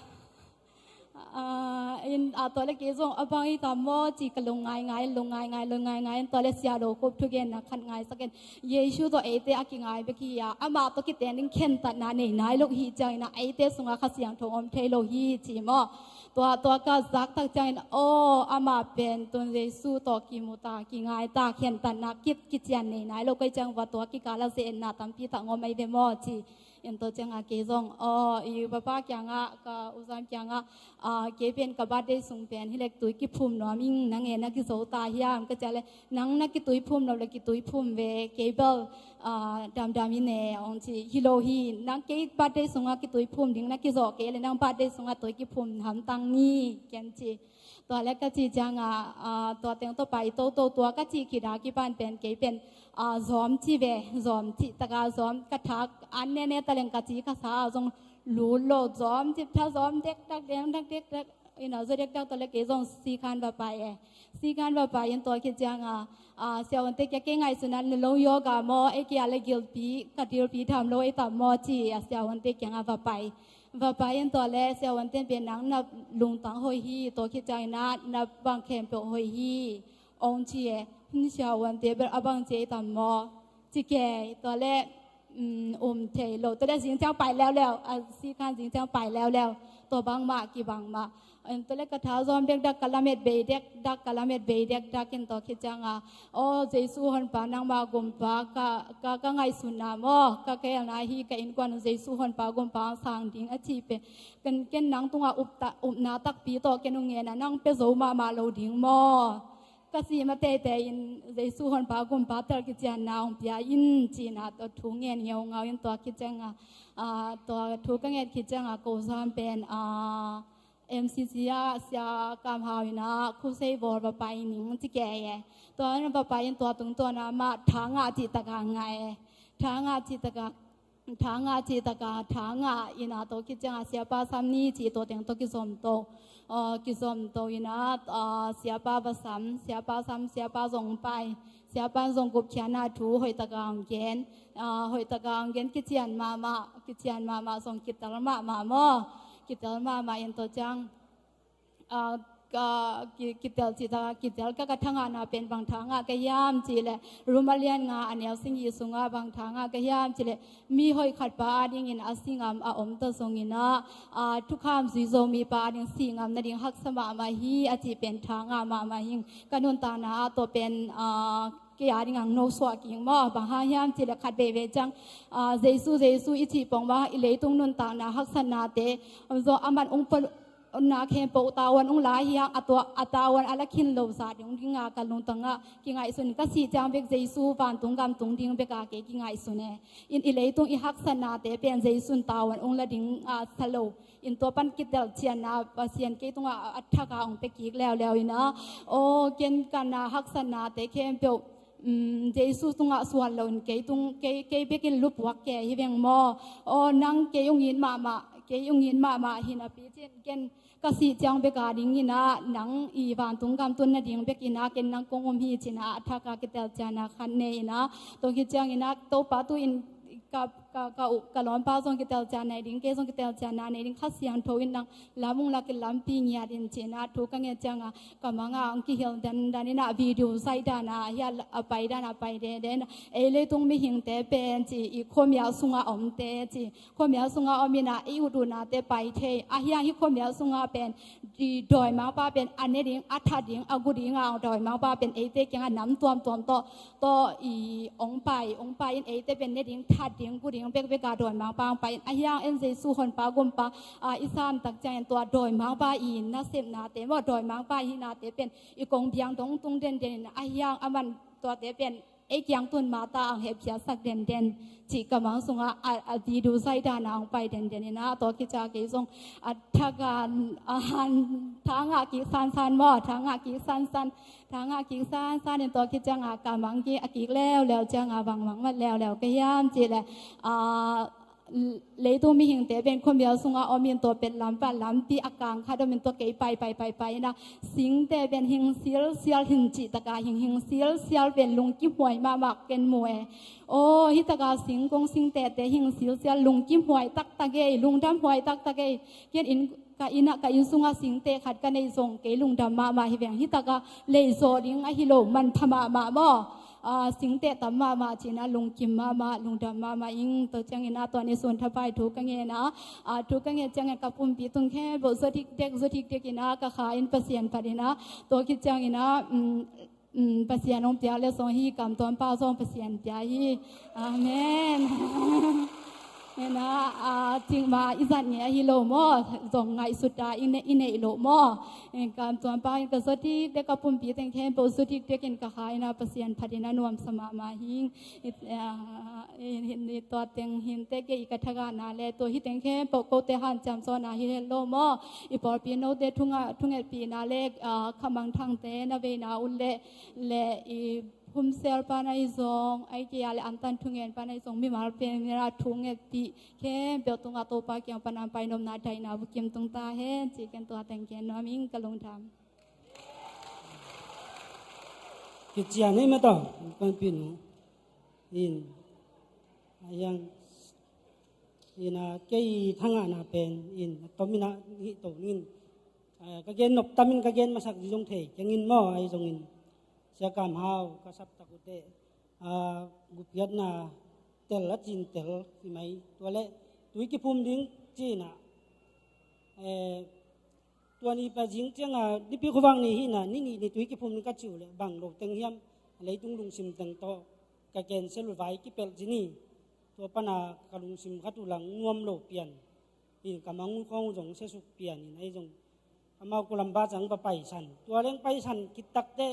Ah, in, ah, tua le kei zong a bang hi tam maw ci ka lung ngaingai, lung ngaingai, lung ngaingai in tua le Sia Lo Khup thugenna khat ngaisak in. Jesu tawh eite a kingai bek hi a, amah tawh kiten ding khentatna nei nai lo hi ciangin ah, eite sungah Kha Siangtho om thei lo hi ci maw? Tua, tua ka zak tak ciangin, aw, amah pen tun Jesu tawh kimu ta, kingai ta, khentatna kit, kician nei nai lo ka hih ciang va tua kikal ah ze-etna tampi tak ngawm ahi ve maw ci. In tua ciangah kei zong, aw, i papa kiangah, ka u Zam kiangah, ah, kei pen ka birthday sung pen hi leh tui kiphum nuam ing, nang e na kizo ta hiam? Ka ci a le, nang na kitui phum lo le kitui phum ve, kei bel, ah, damdam in e, hong ci. Hi lo hi, nang kei birthday sungah kitui phum ding na kizawh kei le nang birthday sungah tui kiphum hamtang ni, ken ci. Tua le ka cih ciangah, ah, tua teng tawh pai toto, tua ka cih khit a kipan pen kei pen, ah, zawm ci ve, zawm cih taka zawm, ka tha an nene ta leng ka ci ka sa ah zong lut lo, zawm cih tha zawm dektak, dektak, dektak. In a zaw dektak tua le kei zong sikhan va pai e. Sikhan va pai in tua khit ciangah, ah, siavuante kia kei ngaihsun a na lo yoga maw, ei kia le gilpi, ka dilpi tham lo ei tam maw ci a siavuante kiangah va pai. Va pai in tua le siavuante pen nang na lungtang hoih hi, tua khit ciangin ah na bang khempeuh hoih hi, hong ci e. Hin siavuante bel a bang ci ei tam maw? Ci kei, tua le, um, um thei lo. Tua le zing ciang pai leuleu, a sikhan zing ciang pai leuleu. Tua bangmah, kibang mah. Tua le ka tha zawm dekdak, ka lamet bei dekdak, ka lamet bei dekdak in tua khit ciangah, aw, Jesu honpa, nangmah gumpa, ka, ka, ka ngaihsutna maw, ka kailna hi, ka innkuan Jesu honpa gumpa sang ding a cih pen, ken, ken nang tungah up ta, upna takpi tawh ken hong ngen a, nang pia zo mahmah lo ding maw? Ka cih ma teitei in Jesu honpa gumpa tel kicianna hong pia in, ci-in ah tua thu ngen ngeungau in tua khit ciangah, ah, tua thu ka nget khit ciangah ko Zam pen, ah, M C C ah Sia Kam Hau in ah khusei bawl va pai ning ci kei e. Tua in va pai in tua tungtawn ah mah tha ngah cih taka ngah e. Tha ngah cih taka Thangah cih takah thangah ina tawh kiciangah siapa sam ni cih tawh teng tawh kizomto, kizomto ina siapa va sam, siapa sam, siapa zong pai, siapa zong gupkhiatna thu hoih takah hong gen, hoih takah hong gen, kician mahmah, kician mahmah zong kitel mahmah maw, kitel mahmah in tawh ciang kitel cih takah kitel ka ka thangahna pen bang thangah ka hiam cih leh Rom a lian nga a neu sing i sungah bang thangah ka hiam cih leh mi hoih khat pa adingin a si ngam a om ta zongin ah thukham zui zo mipa ading si ngam nading haksa mahmah hi a cih pen thangah mahmah hing. Ka nuntakna ah tawh pen kei ading ang no suah kik maw, bang hang hiam cih leh khat veivei ciang Jesu Jesu i cih pong bang i leitung nuntakna haksatnate zo a man ung pon na khempeuh tavuan ung lai hiang a tua a tavuan a la khin lo zah ding dinga ka lungtangah kingaihsun, ka sih ciang bek Jesu vantung gam tung ding beka kei kingaihsun e. In i leitung i haksatnate pen Jesu in tavuan ung la ding a sa lo. In tua pan kitel cianna Pasian kei tungah a thaka ong pe kik leuleu ina aw ken kana haksatnate khempeuh Jesu tungah suan loin kei tung kei kei bekin lupuak ke hi veng maw? Aw nang kei ung it mahmah, kei ung it mahmah hi napi cin ken ka sih ciang beka dingina nang i vantung gam tun nading bekina ken nang kong um hi cina a thaka kitel ciana khat ne ina tawh hi ciangina Topa tu in ka ka ka uh ka lawmpa zong kitel ciana nei ding, kei zong kitel ciana nei ding, Kha Siangtho in nang lam ung lakin lampi ngiat in cina thu ka ngen cianga ka manga ong kihil dandan ina video zai dana hia a pai dana pai dede ina ei leitung mihingte pen ci i khuamial sunga omte ci khuamial sunga om ina i ut unate pai thei a hiang hi khuamial sunga pen dawimangpa pen a ne ding a that ding a gu dinga dawimangpa pen eite kianga nam tuamtuam tawh tawh i ong pai ong pai in eite pen ne ding that ding gu ding bekbeka dawimangpa ong pai in a hiang en Jesu honpa gumpa i sam tak ciangin tua dawimangpa i nasepnate maw dawimangpa i hinate pen i kong biang dong tung denden in a hiang a man tuate pen ei kiang tun mata ang hepkhiatsak denden cih ka mang sungah a, a video zai dana ang pai denden ina tawh kica kei zong a thaka a han thangah kik sansan maw thangah kik sansan thangah kik sansan in tawh kicianga ka mang kik a kik leuleu cianga bang mang mat leuleu ka hiam cih leh leitung mihingte pen khuamial sunga om in tua pen lampa lampi a kang khat om in tua kei pai pai pai pai ina singte pen hing silsial hin cih taka hing hing silsial pen lungkimhuai mahmah ken mu e. Aw hi taka singkong singtete hing silsial lungkimhuai taktak ei lungdamhuai taktak ei ken in ka ina ka inn sunga singte khat ka nei zong kei lungdam mahmah hi veng hi taka leizaw ding ahi lo manpha mahmah maw? Singte tam mahmah cina lungkim mahmah lungdam mahmah ing tawh ciangina tua ni sun thapai thu ka ngena thu ka ngen ciangin ka pumpi tung khempeuh zaw dikdek zaw dikdek ina ka kha in Pasian phat ina tawh khit ciangina Pasian hong piak le zong hi kam tuampa zong Pasian pia hi. Amen. Ina cikmah i zat ngei ahi lo maw? Zong ngaihsut a i neih lo maw? Kam tuampa in ka zaw dikdek ka pumpi teng khempeuh zaw dikdek in ka kha ina Pasian phat ina nuamsa mahmah hing. Tua teng hinte kei i ka thagahna le tua hi teng khempeuh kote hanciam zawhna hi het lo maw? I pawlpi note thungetpihna le khamangthangte na veina un le le i phumsel pan ahi zong ai kei a le antan thungen pan ahi zong mimal pen mira thungetpih khempeuh tungah Topa kiang pan an pai nopna daihna bukim tung ta hen ci ken tua teng ken nuam ing ka lungdam. Kician hei mataw kan pin nu in a hiang ina kei thangahna pen in a tomin a hih to ning ka gen nop tamin ka gen masak zong thei kengin maw ahi zongin Sia Kam Hau ka saptak ute gupkhiatna tel a cin tel hi mai tua le tui kiphum ding cina tua ni pa zing cianga nipi khuvang ni hina ni ni ni tui kiphum ding ka ciu le bang lo teng hiam leitung lungsim teng tawh ka cancel vai kipelh ci ni tua pana ka lungsim khat uh lang nuam lo pian in ka mang uh khawng uh zong siasuk pian in ahi zong amau kulam ba cang pa paisan tua leng paisan kitakte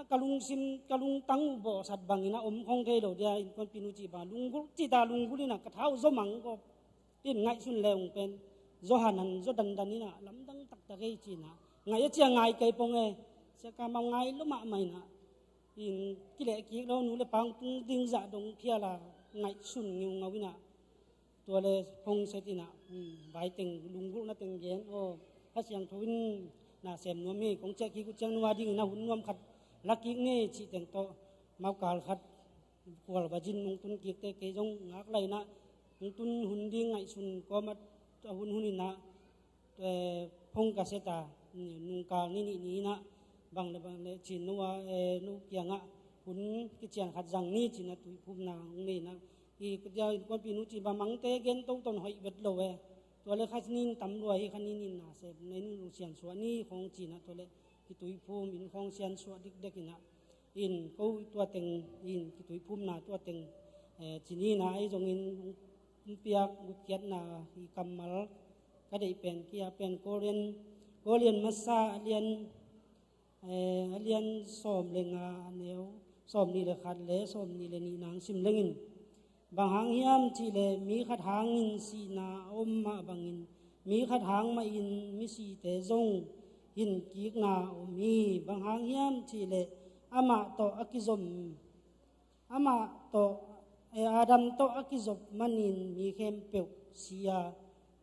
ka lungsim ka lungtang uh bawhsat bangin a om khawng thei lo dia in kuanpin uh cih bang lunggulh cita lunggulh ina ka thau zaw mang kawp in ngaihsun le ung pen zaw hanan zaw dandan ina lamdang taktak ei cina ngai a cia ngai kei pong e sia ka mau ngai lo mahmah ina in kileh kik lo nu le pang tung ding zah dong phiala ngaihsun ngeungau inah, tua le phongset inah, um, vaiteng lunggulhna teng gen aw, Kha Siangtho in na sem nuam hi, kong ciah kik uh ciang nua dingin a hun nuam khat la kik ni cih teng tawh, maukal khat kual vazin nong tun kikte kei zong ngak lai inah, nong tun hun ding ngaihsun kawm a hun hun inah, eh, phone ka set a, nungkal ni nih ni inah, bang le bang le cin no a, eh, no kiangah hun kician khat zang ni cinah tuiphumna hong nei inah, i, innkuanpih nu ci bang mangte gen toton hoih vet lo e. Tua le kha nin tam lua hi, kha nin in na sem nei nu siansuah ni khong cinah, tua le kituiphum in khong siansuah dikdek inah, in ko tua teng, in kituiphumna tua teng, eh, ci ni inah, ahi zongin hong piak gupkhiatna i kammal ka deih pen, kia pen Korean, Korean masa a lian, eh, a lian sawm le nga, a neu sawm nih le khat le sawm nih le nih nang sim lengin, bang hang hiam cihleh mi khat hangin sihna a om mah bangin, mi khat hang mahin misite zong hinkikna a om hi. Bang hang hiam cihleh amah tawh a kizom, amah tawh, eh, Adam tawh a kizop manin mi khempeuh si a,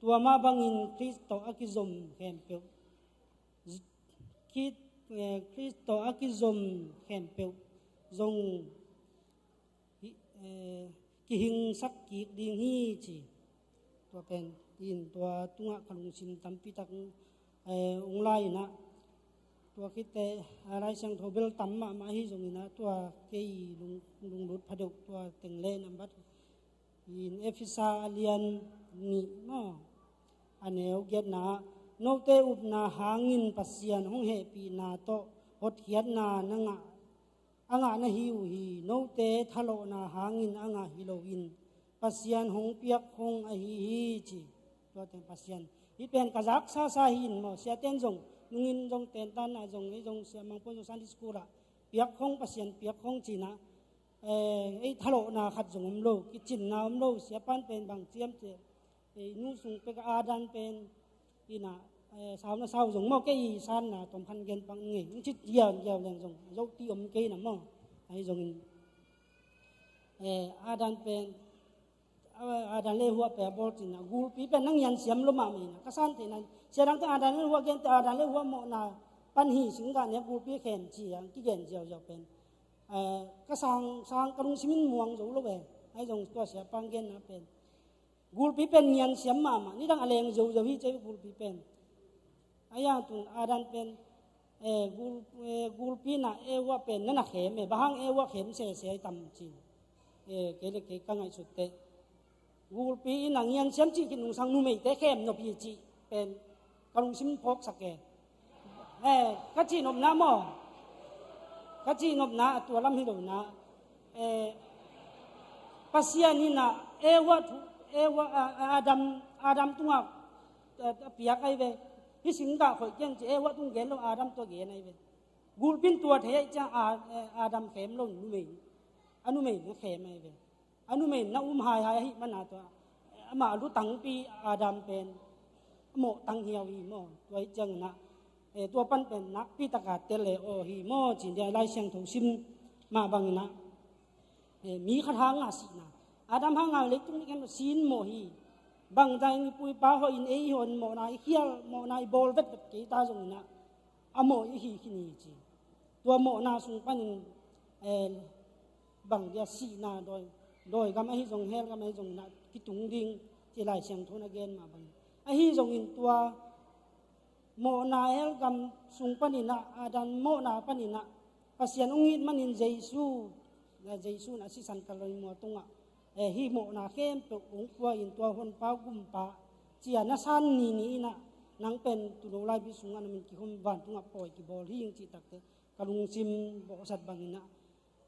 tua mah bangin Khrist tawh a kizom khempeuh, Khrist, eh, Khrist tawh a kizom khempeuh zong hi, eh, kihingsak kik ding hi ci. Tua pen in tua tungah ka lungsim tampi tak, eh, ong lai inah, tua khitte, ah, Lai Siangtho bel tam mahmah hi zong inah, tua kei lung, lunglut phadeuh tua teng le nambat in Efesa a lian nih maw, a neu giatna ah, note upna hangin Pasian hong hehpihna tawh hotkhiatna na ngah, a ngah na hi uh hi. Note thalawhna hangin a ngah hi loin Pasian hong piak hong ahi hi ci. Tua teng Pasian, hih pen ka zak sasa hi in maw, siaten zong nungin zong tentanna zong, ei zong sia mangpon zong Sunday school ah piak hong, Pasian piak hong cinah, eh, ei thalawhna khat zong om lo, kicinna om lo, siapan pen bang ciam ceh, ei nu sung pek a Adam pen inah, eh, sau na sau zong maw, kei i sanna tom khan gen pang ngei, ong cit giau giau leng zong zo ti om kei na maw. Ahi zongin, eh, Adam pen, ah, Adam le Huah pen a bawl cinah, gulpi pen nang ngian siam lo mahmah inah, ka san theihna, sia dangte Adam le Huah gente, Adam le Huah mawhna pan hi, singgah nek gulpi khem ci a kigen ziauziau pen, eh, ka sang, sang ka lungsim in muang zo lo e. Ahi zong tua siapa genna pen, gulpi pen ngian siam mahmah, nidang a leng zozo hi ci a, gulpi pen. Ahi zong tun Adam pen, eh, gul, eh, gulpi inah Eva pen na na khem e, bang hang Eva khem sese tam ci. Eh, kei le kei ka ngaihsut teh, gulpi inah ngian siam cih khit nungsang numeite khem nop hi cih pen ka lungsim phawksak e. Eh, ka cihnopna maw, ka cihnopna a tua lam hi lo inah, eh, Pasian inah Eva thu, Eva, ah, Adam, Adam tungah, ah, a piak ahi ve. Hih singgah khoih kian ci Eva tung gen lo, Adam tua gen ahi ve. Gulpi in tua thei ahih ciang, ah, eh, Adam khem lo, numei, a numei na khem ahi ve. A numei na um haihai ahih mana tua, amah a lutangpi Adam pen a mawhtang hiau hi maw. Tua ahih ciang inah, eh, tua pan pen nakpi taka tel le aw hi maw, ci dia Lai Siangtho sim mah bang inah, eh, mi khat hanga sihna, Adam hanga leitung nih khen sin mawh hi. Bangzah in i pu i pa hawh in ei hawh in mawhna i khial, mawhna i bawl vetvet kei ta zong inah, a mawh i hi khin hi ci. Tua mawhna sung panin, eh, bang dia sihna dawi, dawi gam ahi zong, hell gam ahi zong inah kitung ding ci Lai Siangtho in a gen mah bangin. Ahi zongin tua mawhna hell gam sung paninah, Adam mawhna paninah Pasian hong it manin Jesu, na Jesu na sisan Kalvari mual tungah, eh, hih mawhna khempeuh hong pua in tua honpa gumpa ci a na san nini inah, nang pen tulo laipi sungah na min kikhum, vantungah pawi kibawl hi ing cih takteh ka lungsim bawhsat bang inah,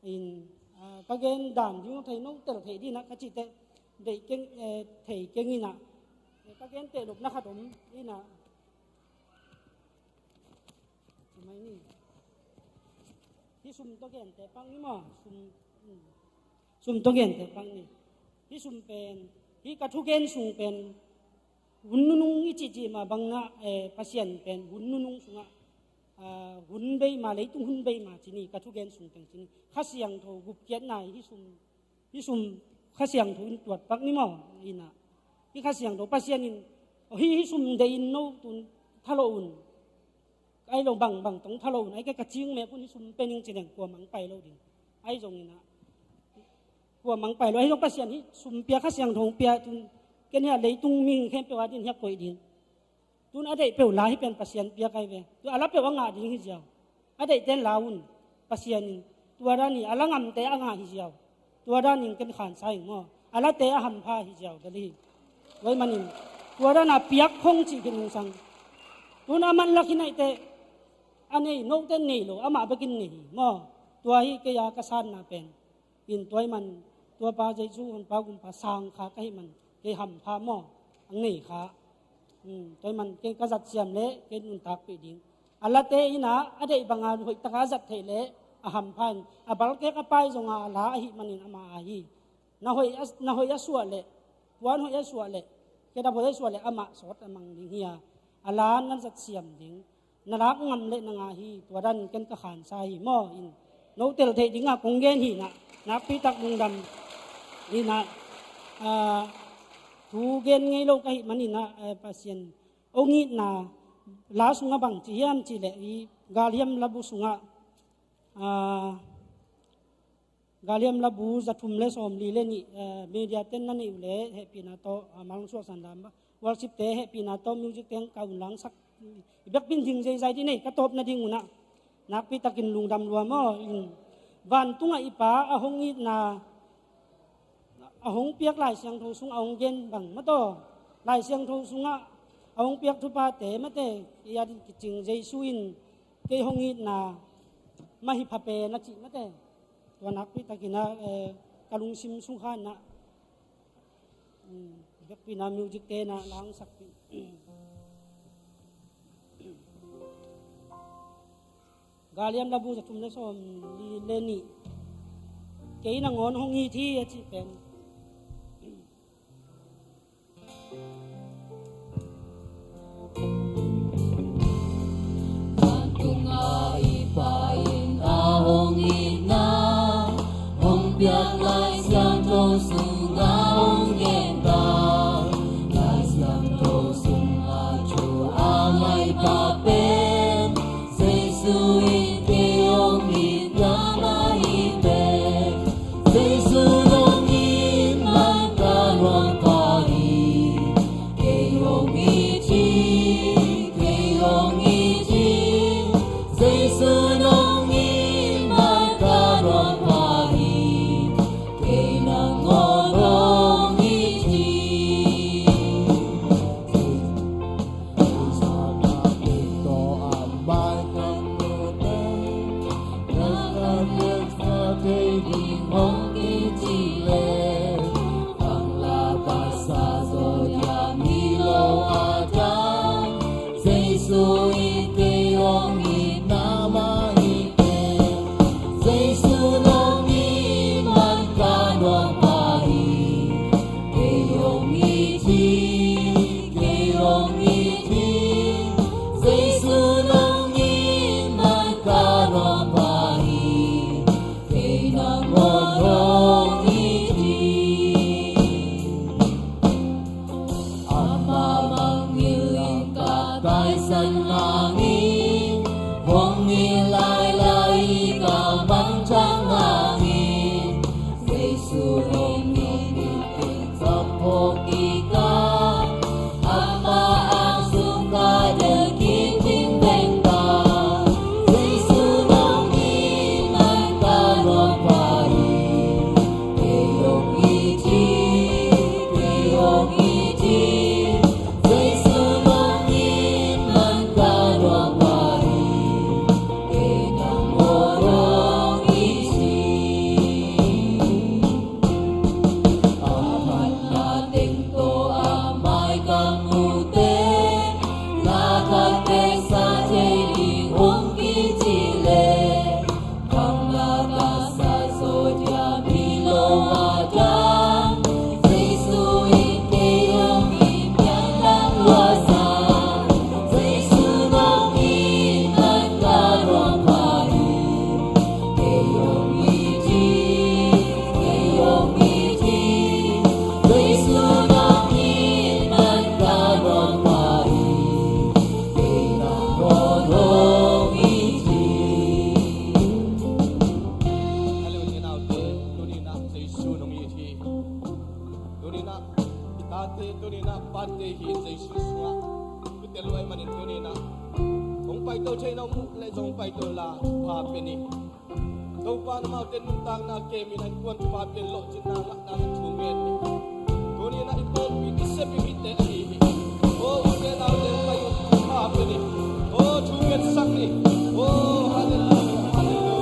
in, ah, ka gen dan ding thei, no tel thei ding inah ka cih teh, deih keng, eh, thei keng inah, eh, ka gen teh lupna khat om inah, ci mai ni. Hih sum tawh gen teh pang ni maw, sum, hmm. Sum tawh gen teh pang ni. Hih sum pen, hih ka thugen sung pen, hun nunung i cihcih mah bangah, eh, Pasian pen hun nunung sungah, ah, hun bei mah, leitung hun bei mah ci ni, ka thugen sung teng ci ni. Kha Siangtho gupkhiatna hih sum, hih sum Kha Siangtho in tuat pak ni maw? Ina, hih Kha Siangtho Pasian in, "Aw, hih, hih sum deih in no tun thalawh un. Ai lo bangbang tong thalawh un. Ai kei ka cing mek un, hih sum pe ning," ci leng kuamah hong pai lo ding. Ai zong ina, kuamah hong pai lo. Ai zong Pasian hih sum pia, Kha Siangtho pia tun, ken hia leitung mi khempeuh a din hia koih ding. Tun a deih peuh la hi pen Pasian piak ai ve. Tu a la peuh a ngah ding hi ziau. A deihte in la un. Pasian in tua dan hi, a la ngamte a ngah hi ziau. Tua dan in ken khansa ing maw. A late a hampha hi ziau bel hi. Tua ahih manin tua dan a piak khong cih khin ung sang. Tun a man lak hi naih teh, a nei note nei lo, amah bekin nei hi maw. Tua hi kei a ka sanna pen. In tua ahih man, tua pa Jesu honpa gumpa sang kha ka hih man, kei hampha maw, a ngei kha. Hmm, tua ahih man, kei ka zat siam leh kei nuntakpih ding. A late ina, a deih banga hoih taka a zat theih leh a hampha in, a balkek a pai zonga a la ahih manin ama a hi. Na hoih a, na hoih a suah leh, puan hoih a suah leh, kedap hoih a suah leh amah sawt a mang ding hi a, a la na zat siam ding. Na lak ngam leh na ngah hi, tua dan ken ka khansa hi maw. In, no tel theih dingah kong gen hi na, nakpi tak lungdam. Ina, ah, thu gen ngei lo ka hih manin ah, eh, Pasian, hong itna la sungah bang ci hiam cih leh, hih Galhiam labu sungah, ah, Galhiam labu za thum le sawmli le nih, eh, media ten na neih uh leh hehpihna tawh, ah, mal hong suaksan lam, worship te hehpihna tawh music teng ka un langsak. I biakpi'n ding zeizai dih nei, ka tawpna ding un ah nakpi takin lungdam lua maw. In, vantungah i Pa a hong itna, a hong piak Lai Siangtho sung a hong gen bang maw taw. Lai Siangtho sungah a hong piak thuphate mate, i adin kicing Jesu in kei hong itna mah hi pha pen a cih mate. Tua nakpi takin ah, eh, ka lungsim sung khan ah, um, biakpi'n ah music te na langsakpih. Galhiam labu za thum le sawmli le nih. Kei nangawn hong it hi a cih pen. Vantungah i Pa in a hong itna, hong piak Lai Siangtho sungah hong gen ta. Lai Siangtho sungah thu a ngai pha pen, Jesu in kei hong itna mah hi pen. Jesu nong it man ka nuam pha hi. Kei hong it hi, kei hong it hi. Jesu nong it man ka nuam pha hi. Kei nangawn hong it hi. Jesu in kei hong itna mah hi pen. Jesu nong it man ka nuam pha hi. Kei hong it hi, kei hong it hi. Jesu nong it man ka nuam pha hi. Kei nangawn Pate hi Jesu sungah kite luai manin tuni-in ah hong paito thei nong muh leh zong hong paito inla thupha pia ni. Topa, amaute nuntakna kem in, a innkuan thupha pia in, lawhcinna ngahna in thu ngen ni. Tuni-in ah i pawlpi, i seppi mite ahi hi. O, u te nau te pai un, thupha pia ni. O, thu ngetsak ni. O, halleluia, halleluia.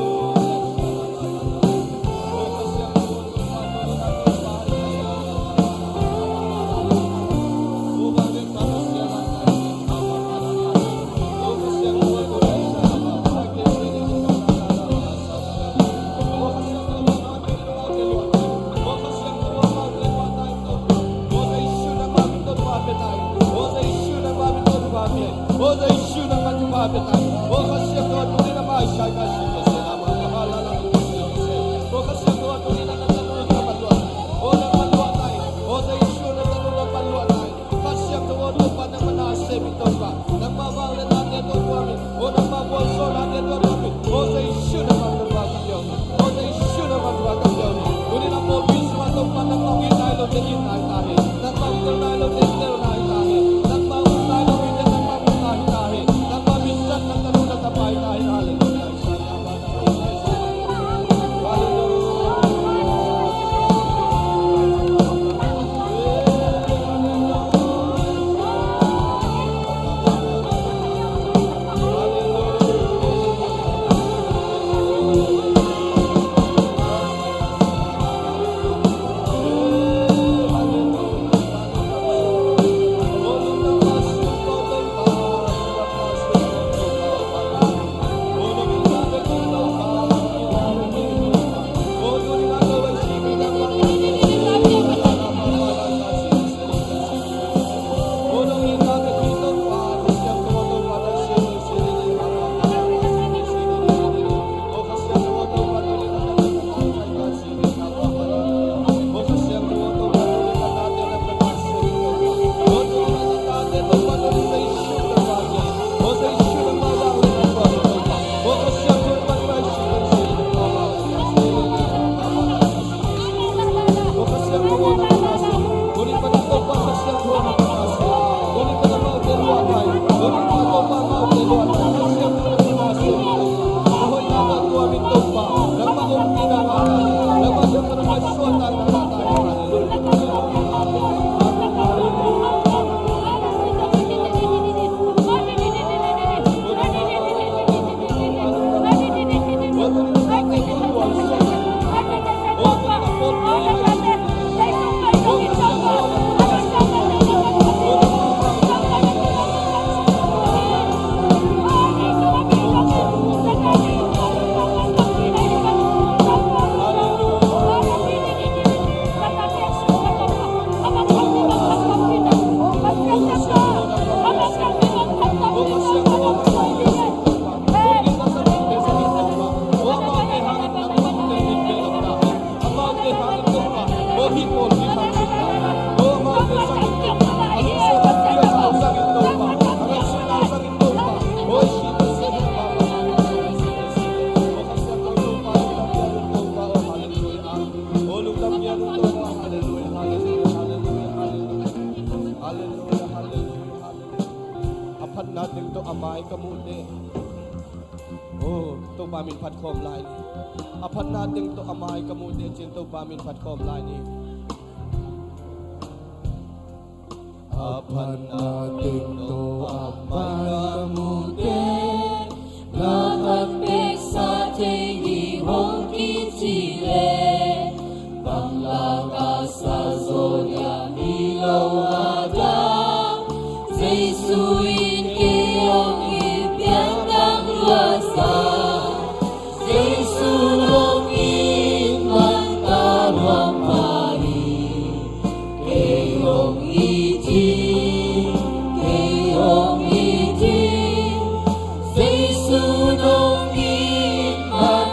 A phatna teng tawh a mai ka muh teh. Oh, Topa min phat khawm lai ni. A phatna teng tawh a mai ka muh teh, ci-in Topa min phat khawm lai ni. A phatna teng tawh a mai ka muh teh, na khat pek sa thei ding hong kici leh, bang lak a sa zaw diam hi lo a dang, Jesu in kei hong it piangthak lua sa. Jesu hong it man ta lua mah hi. Kei hong it hi, kei hong it hi. Jesu hong it man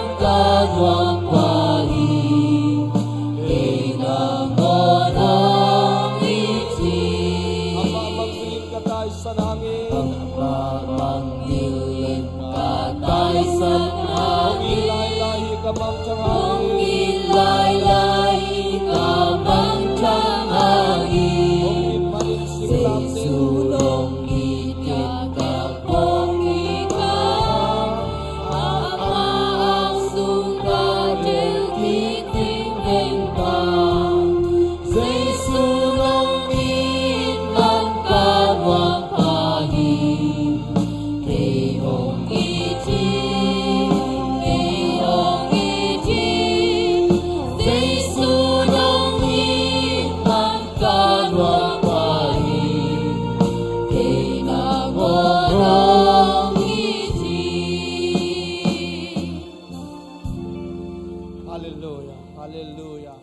Halleluia.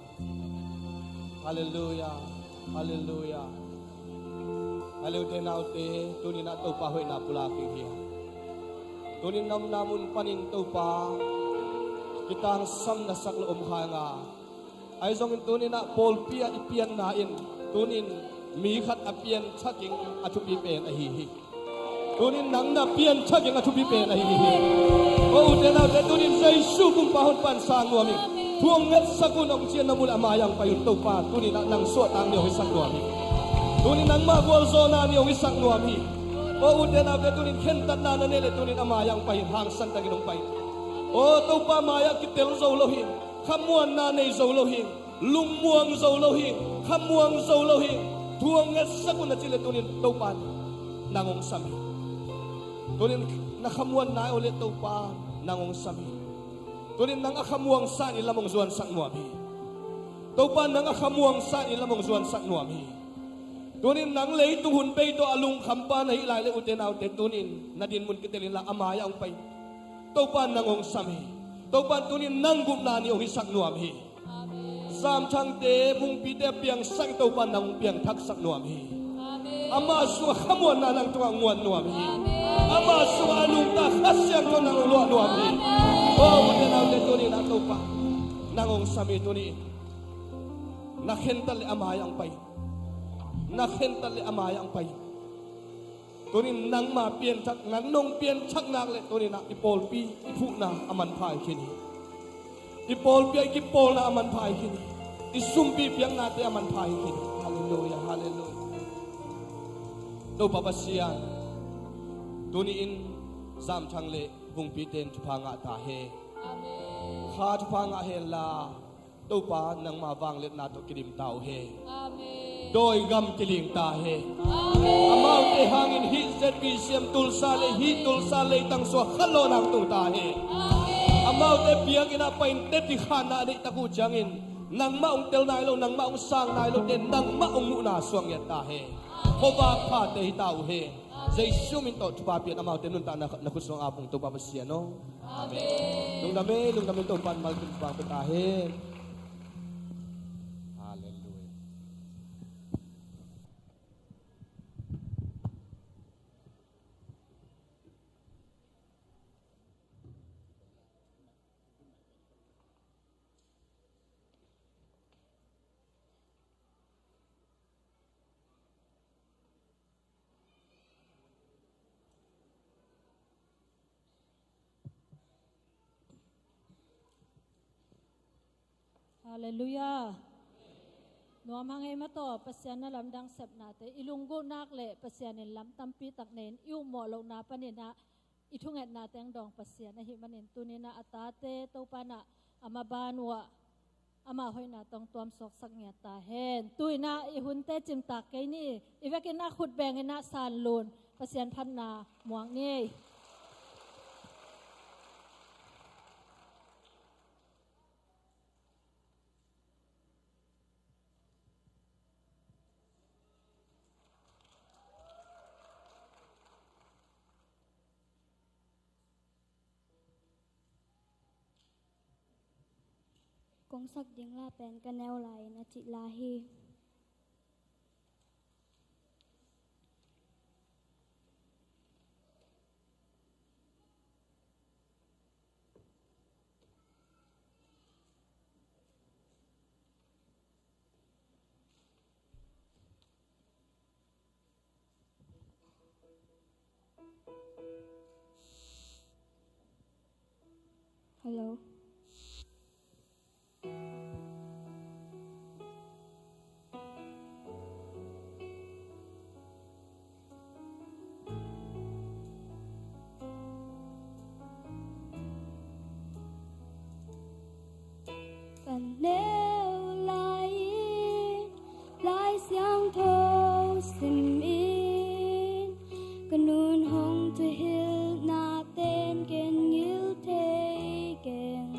Halleluia. Halleluia. Halleluia. Ute naute, tuninah Topa hoihna pulak ding hi. Tunin na omna mun panin Topa kitangsam na sak lo om kha nga. Ahi zongin tuninah pawlpi ah i pianna in tunin mi khat a pianthak ding a thupi pen ahi hi. Tunin nang na pianthak ding a thupi pen ahi hi. Aw ute naute, tunin Jesu kumpa honpa in sang nuam hi. Thu hong ngetsak un, hong cian na mun le a mai-ah hong pai un. Topa tuninah nang suahtakna hong hisak nuam hi. Tunin nangmah gualzawhna hong hisak nuam hi. Aw ute naute, tunin khentatna na neih leh tunin a mai-ah hong pai in, hangsan takin hong pai in. Aw Topa mai-ah kitel zo lo hi. Khamuanna nei zo lo hi. Lungmuang zo lo hi. Khamuang zo lo hi. Thu hong ngetsak un na cih leh tunin Topa in nang hong sam hi. Tunin na khamuan nai uh leh Topa in nang hong sam hi. Tunin nang a khamuangsa in i lam hong zuansak nuam hi. Topa in nang a khamuangsa in i lam hong zuansak nuam hi. Tunin nang leitung hun bei tawh a lungkhampa na hih lai leh ute naute, tunin na dinmun kitel inla a mai-ah hong pai in. Topa in nang hong sam hi. Topa in tunin nang gupna ni hong hisak nuam hi. Amen. Zamthangte, Hungpite a piangsak in Topa in nang hong piangthaksak nuam hi. Amen. Amah sungah khamuanna nang tungah hong muan nuam hi. Amen. Amah sungah a nungta Kha Siangtho nang hong luah nuam hi. Amen. Aw ute naute, tuninah Topa in nang hong sam hi. Tunin na khentat leh a mai-ah hong pai in. Na khentat leh a mai-ah hong pai in. Tunin nangma pianthak, nang nong pianthak nak leh tuninah i pawlpi i phuhna a manpha hi khin hi. I pawlpi ah i kipawlna a manpha hi khin hi. I sumpi piaknate a manpha hi khin hi. Halleluia, halleluia. Topa Pasian, tuni-in Zamthang le Hungpite in thupha ngah ta hen. Amen. Kha thupha ngah henla Topa nangma vangliatna tawh kidim ta uh hen. Amen. Dawi gam kiling ta hen. Amen. Amaute hangin hih Z B C M Tulsa le hih Tulsa leitang sung a khanlawhna hong tung ta hen. Amen. Amaute biakinn ah pai-in teci khanna a neih tak uh ciangin nangmah hong tel nai lo, nangmah hong sang nai lote nangmah hong muhna suak ngiat ta hen. Khuavak phate hi ta uh hen. Jesu min tawh thupha pia-in amaute nuntakna na khut sungah ap ung Topa Pasian aw. Amen. Lungdam e, lungdam e, Topa in malsawm pia ta hen. Halleluia. Halleluia. Nuam hang ei mah tawh Pasian na lamdang sepnate i lunggulh nak leh Pasian in lam tampi tak nei-in i upmawh lohna panin ah i thungetnate hong dawng Pasian ahih manin tuni-in ah a tate Topa in ah a maban uh ah ama hoihna tawh hong tuam suaksak ngiat ta hen. Tu-in ah i hunte cingtak kei ni. I vekin ah khut bengin ah sanlun Pasian phatna muak ni. Kong sak ding la pen ka neu lai-in a cih la hi. Hello. Ka neu lai-in Lai Siangtho simin ka nun hong thuhilhna ten ken ngil thei keng.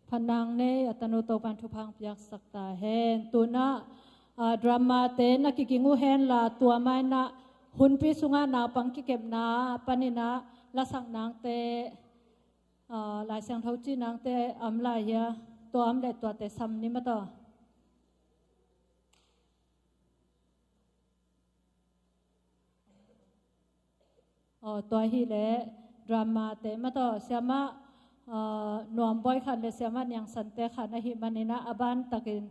Phanang nei a tanu Topan thupha piaksak ta hen. Tunah, ah, drama te na kiging uh henla tua mainah hunpi sungah naupang kikepna paninah lasak nangte, ah, Lai Siangtho cih nangte am lai hia, tua am le tuate sam ni mataw. Aw, tua hi le drama te mataw, siamah, ah, Nuam Bawi khat le siamah Niang Sante khat na hih maninah a ban takin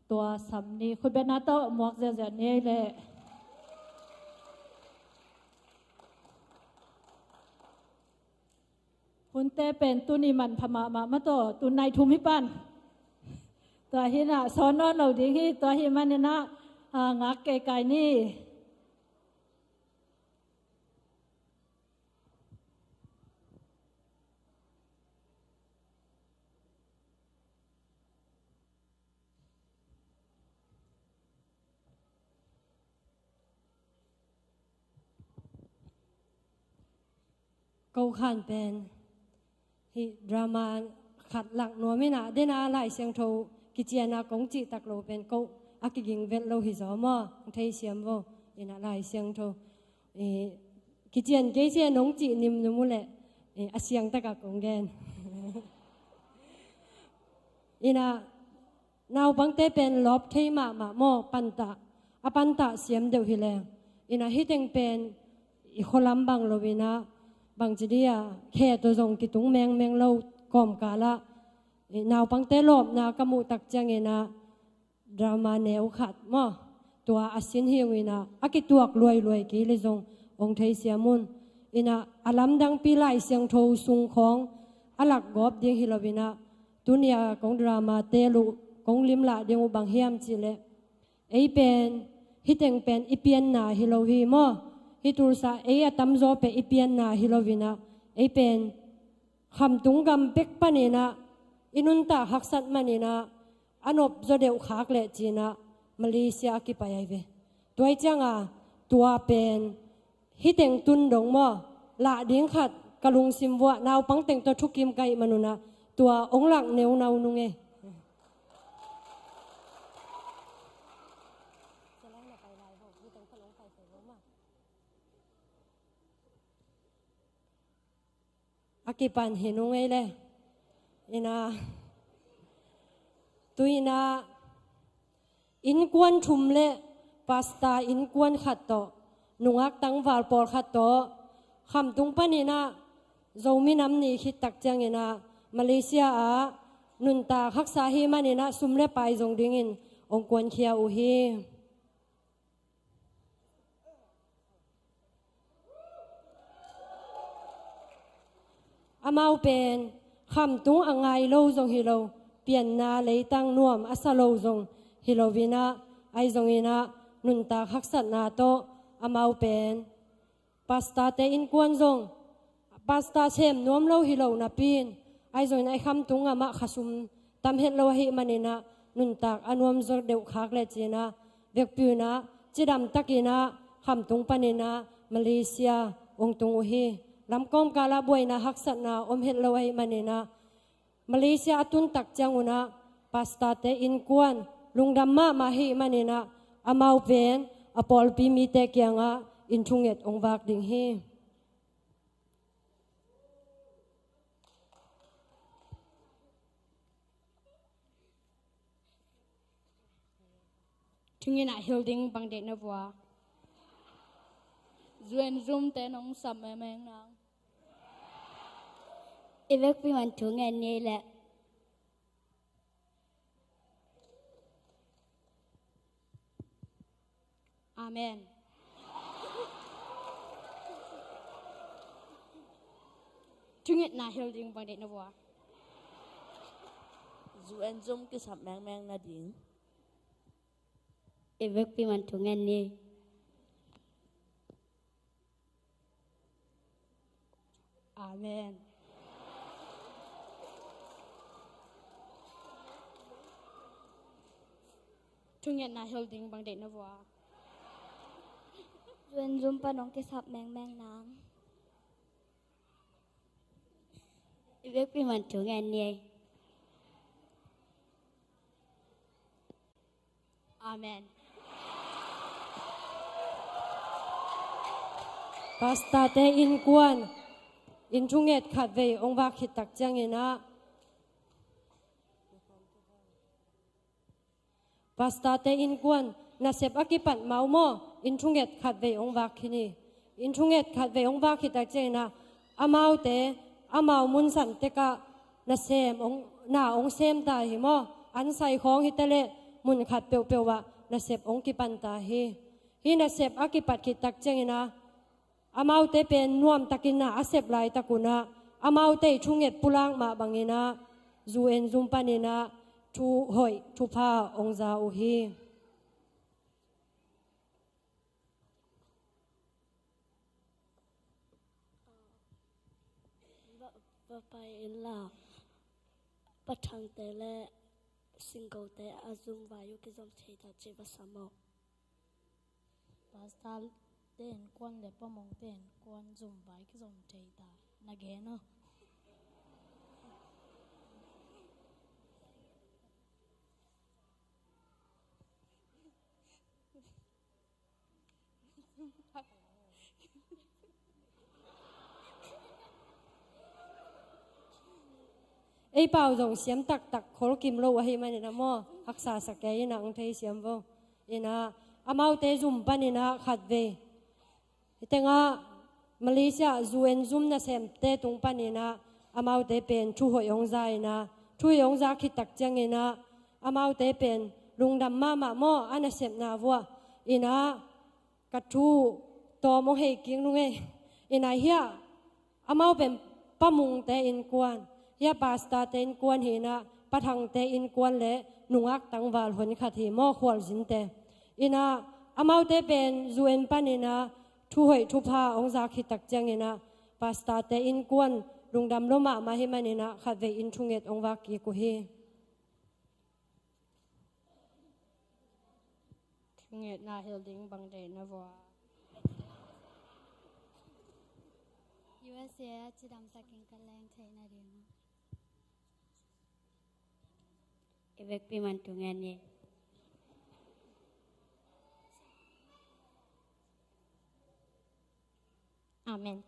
tua sam ni, khutbetna tawh muak ziazia ni ei le. Hunte pen tuni manpha mahmah mataw, tu nai thum hi pan. Tua hinah sawn nawn lo ding hi, tua hi maninah, ah, ngak kei kai ni. Ko khan pen hih drama khat lak nuam inah, dena Lai Siangtho kiciana kong cihtak lo pen ko a kiging vet lo hi zaw maw, thei siam vo. Inah Lai Siangtho, eh, kician kei cia nong cih nimnum uh leh, eh, a siangtaka kong gen. Inah naupangte pen lawp thei mahmah maw, pantah, a pantah siam deuh hi leng. Inah hiteng pen i khualam bang lo inah, bangci dia khe tawh zong kitung mengmeng lo kawmkalah, eh, naupangte lawpna ka muh tak cianginah drama neu khat maw, tua a sin hi uh inah, a kituak luailuai kei le zong ong thei siam un. Inah a lamdangpi Lai Siangtho sung khawng a lak gawp ding hi lo inah, tunia kong drama te luh kong limlah ding uh bang hiam cihleh, ei pen hiteng pen i pianna hi lo hi maw. Hih tulsa ei a tamzaw pen i pianna hi lo inah, ei pen khamtung gam pek paninah i nuntak haksat maninah a nop zaw deuh khak leh cinah Malaysia a kipai ai ve. Tua hi cianga tua pen hiteng tun dong maw, lah ding khat ka lungsim vuah naupang teng tawh thukim ka hih manunah tua ong lak neunau nung e. A kipan hi nung ei le. Inah, tu inah innkuan thum le pasta innkuan khat tawh, nungak tangval pawlkhat tawh, khamtung paninah Zomi Nam Ni khit tak cianginah Malaysia ah nuntak haksa hi maninah sum le pai zong dingin ong kuankhia uh hi. Amau pen khamtung a ngai lo zong hi lo, pianna leitang nuam a sa lo zong hi lo inah, ahi zonginah nuntak haksatna tawh amau pen pastate innkuan zong, pasta sem nuam lo hi lo napi-in, ahi zongin a i khamtung ngamah khasum tam het lo ahih maninah nuntak a nuam zaw deuh khak le cinah, vekpi unah cidam takinah khamtung paninah Malaysia ong tung uh hi. Lamkawmkalah buaina haksatna om het lo ahih maninah Malaysia a tun tak ciang unah pastate innkuan lungdam mahmah ahih maninah amau pen a pawlpi mite kiangah inn thunget ong vak ding hi. Thungetna hil ding bang deih na vua? Zu en zumte nong sam mengmeng nang. I vekpi man thungen ni leh. Amen. Thungetna hil ding bang deih na vua? Zu en zum kisap mengmeng nading. I vekpi man thungen ni. Amen. Thungetna hil ding bang deih na vua? Zu en zum pan ong kisap mengmeng nang. I vekpi man thungen ni. Amen. Pastor-te innkuan in thunget khatvei hong vak khit tak ciangin ah, Pastor-te innkuan nasep a kipat mah uh maw, in thunget khatvei hong vak khin hi. In thunget khatvei hong vak khit tak ciangin ah, amaute amau mun san tekah nasem hong, na hong sem ta hi maw. An sai khawng hi ta leh mun khat peuhpeuh ah nasep hong kipan ta hi. Hih nasep a kipat khit tak ciangin ah, amaute pen nuamtakin na a sep laitak un ah, amaute ih thunget pulak mah bangin ah, U N zum panin ah thu hoih thupha hong za uh hi. Va, va pai inla, Pa Thangte le Singgote a zum vai uh kizom thei ta ci va sam aw. Pastor-te innkuan le Pa Mungte innkuan zum vai kizom thei ta, na gen aw. Ei pau zong siam taktak, khol kim lo ahih manin ah maw, haksa sa kei in ah hong thei siam vo. In ah, amaute zum panin ah khatvei, hih tengah Malaysia U N zum nasemte tung panin ah, amaute pen thu hoih hong za in ah, thu hoih hong za khit tak ciangin ah, amaute pen lungdam mahmah maw, a nasepna vuah. In ah, ka thu tawm hong hei kik nung ei. In ah, hiah amau pen Pa Mungte innkuan, hiah Pastor-te innkuan hi in ah, Pa Thangte innkuan le nungak tangval hon khat hi maw, khualzinte. In ah, amaute pen U N panin ah thu hoih thupha hong za khit tak ciangin ah, Pastor-te innkuan lungdam lua mahmah ahih manin ah, khatvei in thunget hong vak kik uh hi. Thungetna hilh ding bang deih na vua? U S A ah cidamtakin ka leng theih nading uh. I vekpi man thungen ni. Amen.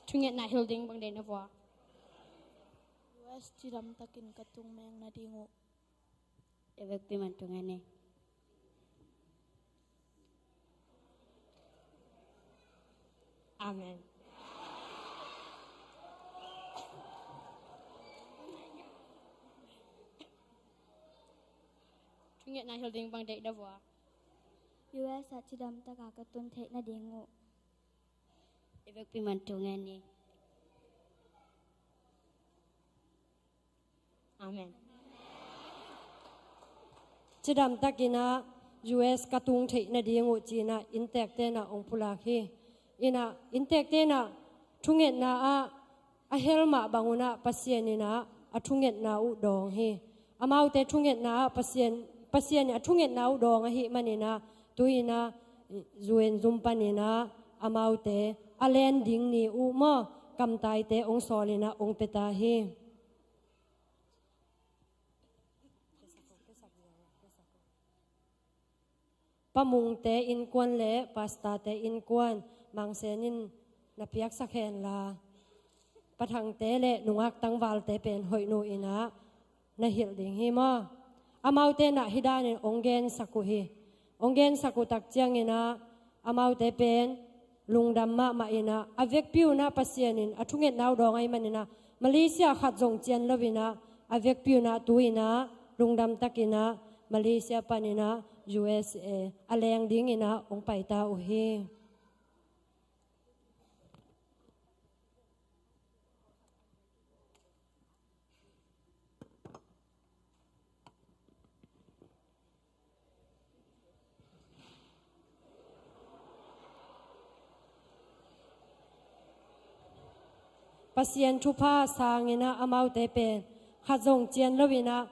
Thungetna hilh ding bang deih na vua? U S cidamtakin ka tung meng nading uh. I vekpi man thungen ni. Amen. Thungetna hilh ding bang deih na vua? U S ah cidamtaka ka tun theih nading uh. I vekpi man thungen ni. Amen. Cidamtakin ah U S ka tung theih nading uh ci-in ah inntekte in ah hong pulak hi. In ah inntekte in ah thungetna ah a hel mah bang un ah Pasian in ah a thungetna uh dawng hi. Amaute thungetna ah Pasian, Pasian in a thungetna uh dawng ahih manin ah, tu-in ah U N zum panin ah amaute a len ding ni uh maw, kamtaite hong sawl in ah hong pia ta hi. Pa Mungte innkuan le Pastor-te innkuan, Mang Sen in na piaksak hen la, Pa Thangte le nungak tangvalte pen hoih nu in ah na hilh ding hi maw. Amaute in ah hih danin hong gensak uh hi. Hong gensak uh tak ciangin ah, amaute pen lungdam mahmah in ah, a vekpi un ah Pasian in a thungetna uh dawng ahih manin ah, Malaysia khat zong cian lo in ah, a vekpi un ah tu-in ah lungdam takin ah Malaysia panin ah U S A a leng dingin ah hong pai ta uh hi. Pasian thupha sangin ah amaute pen khat zong cian lo in ah,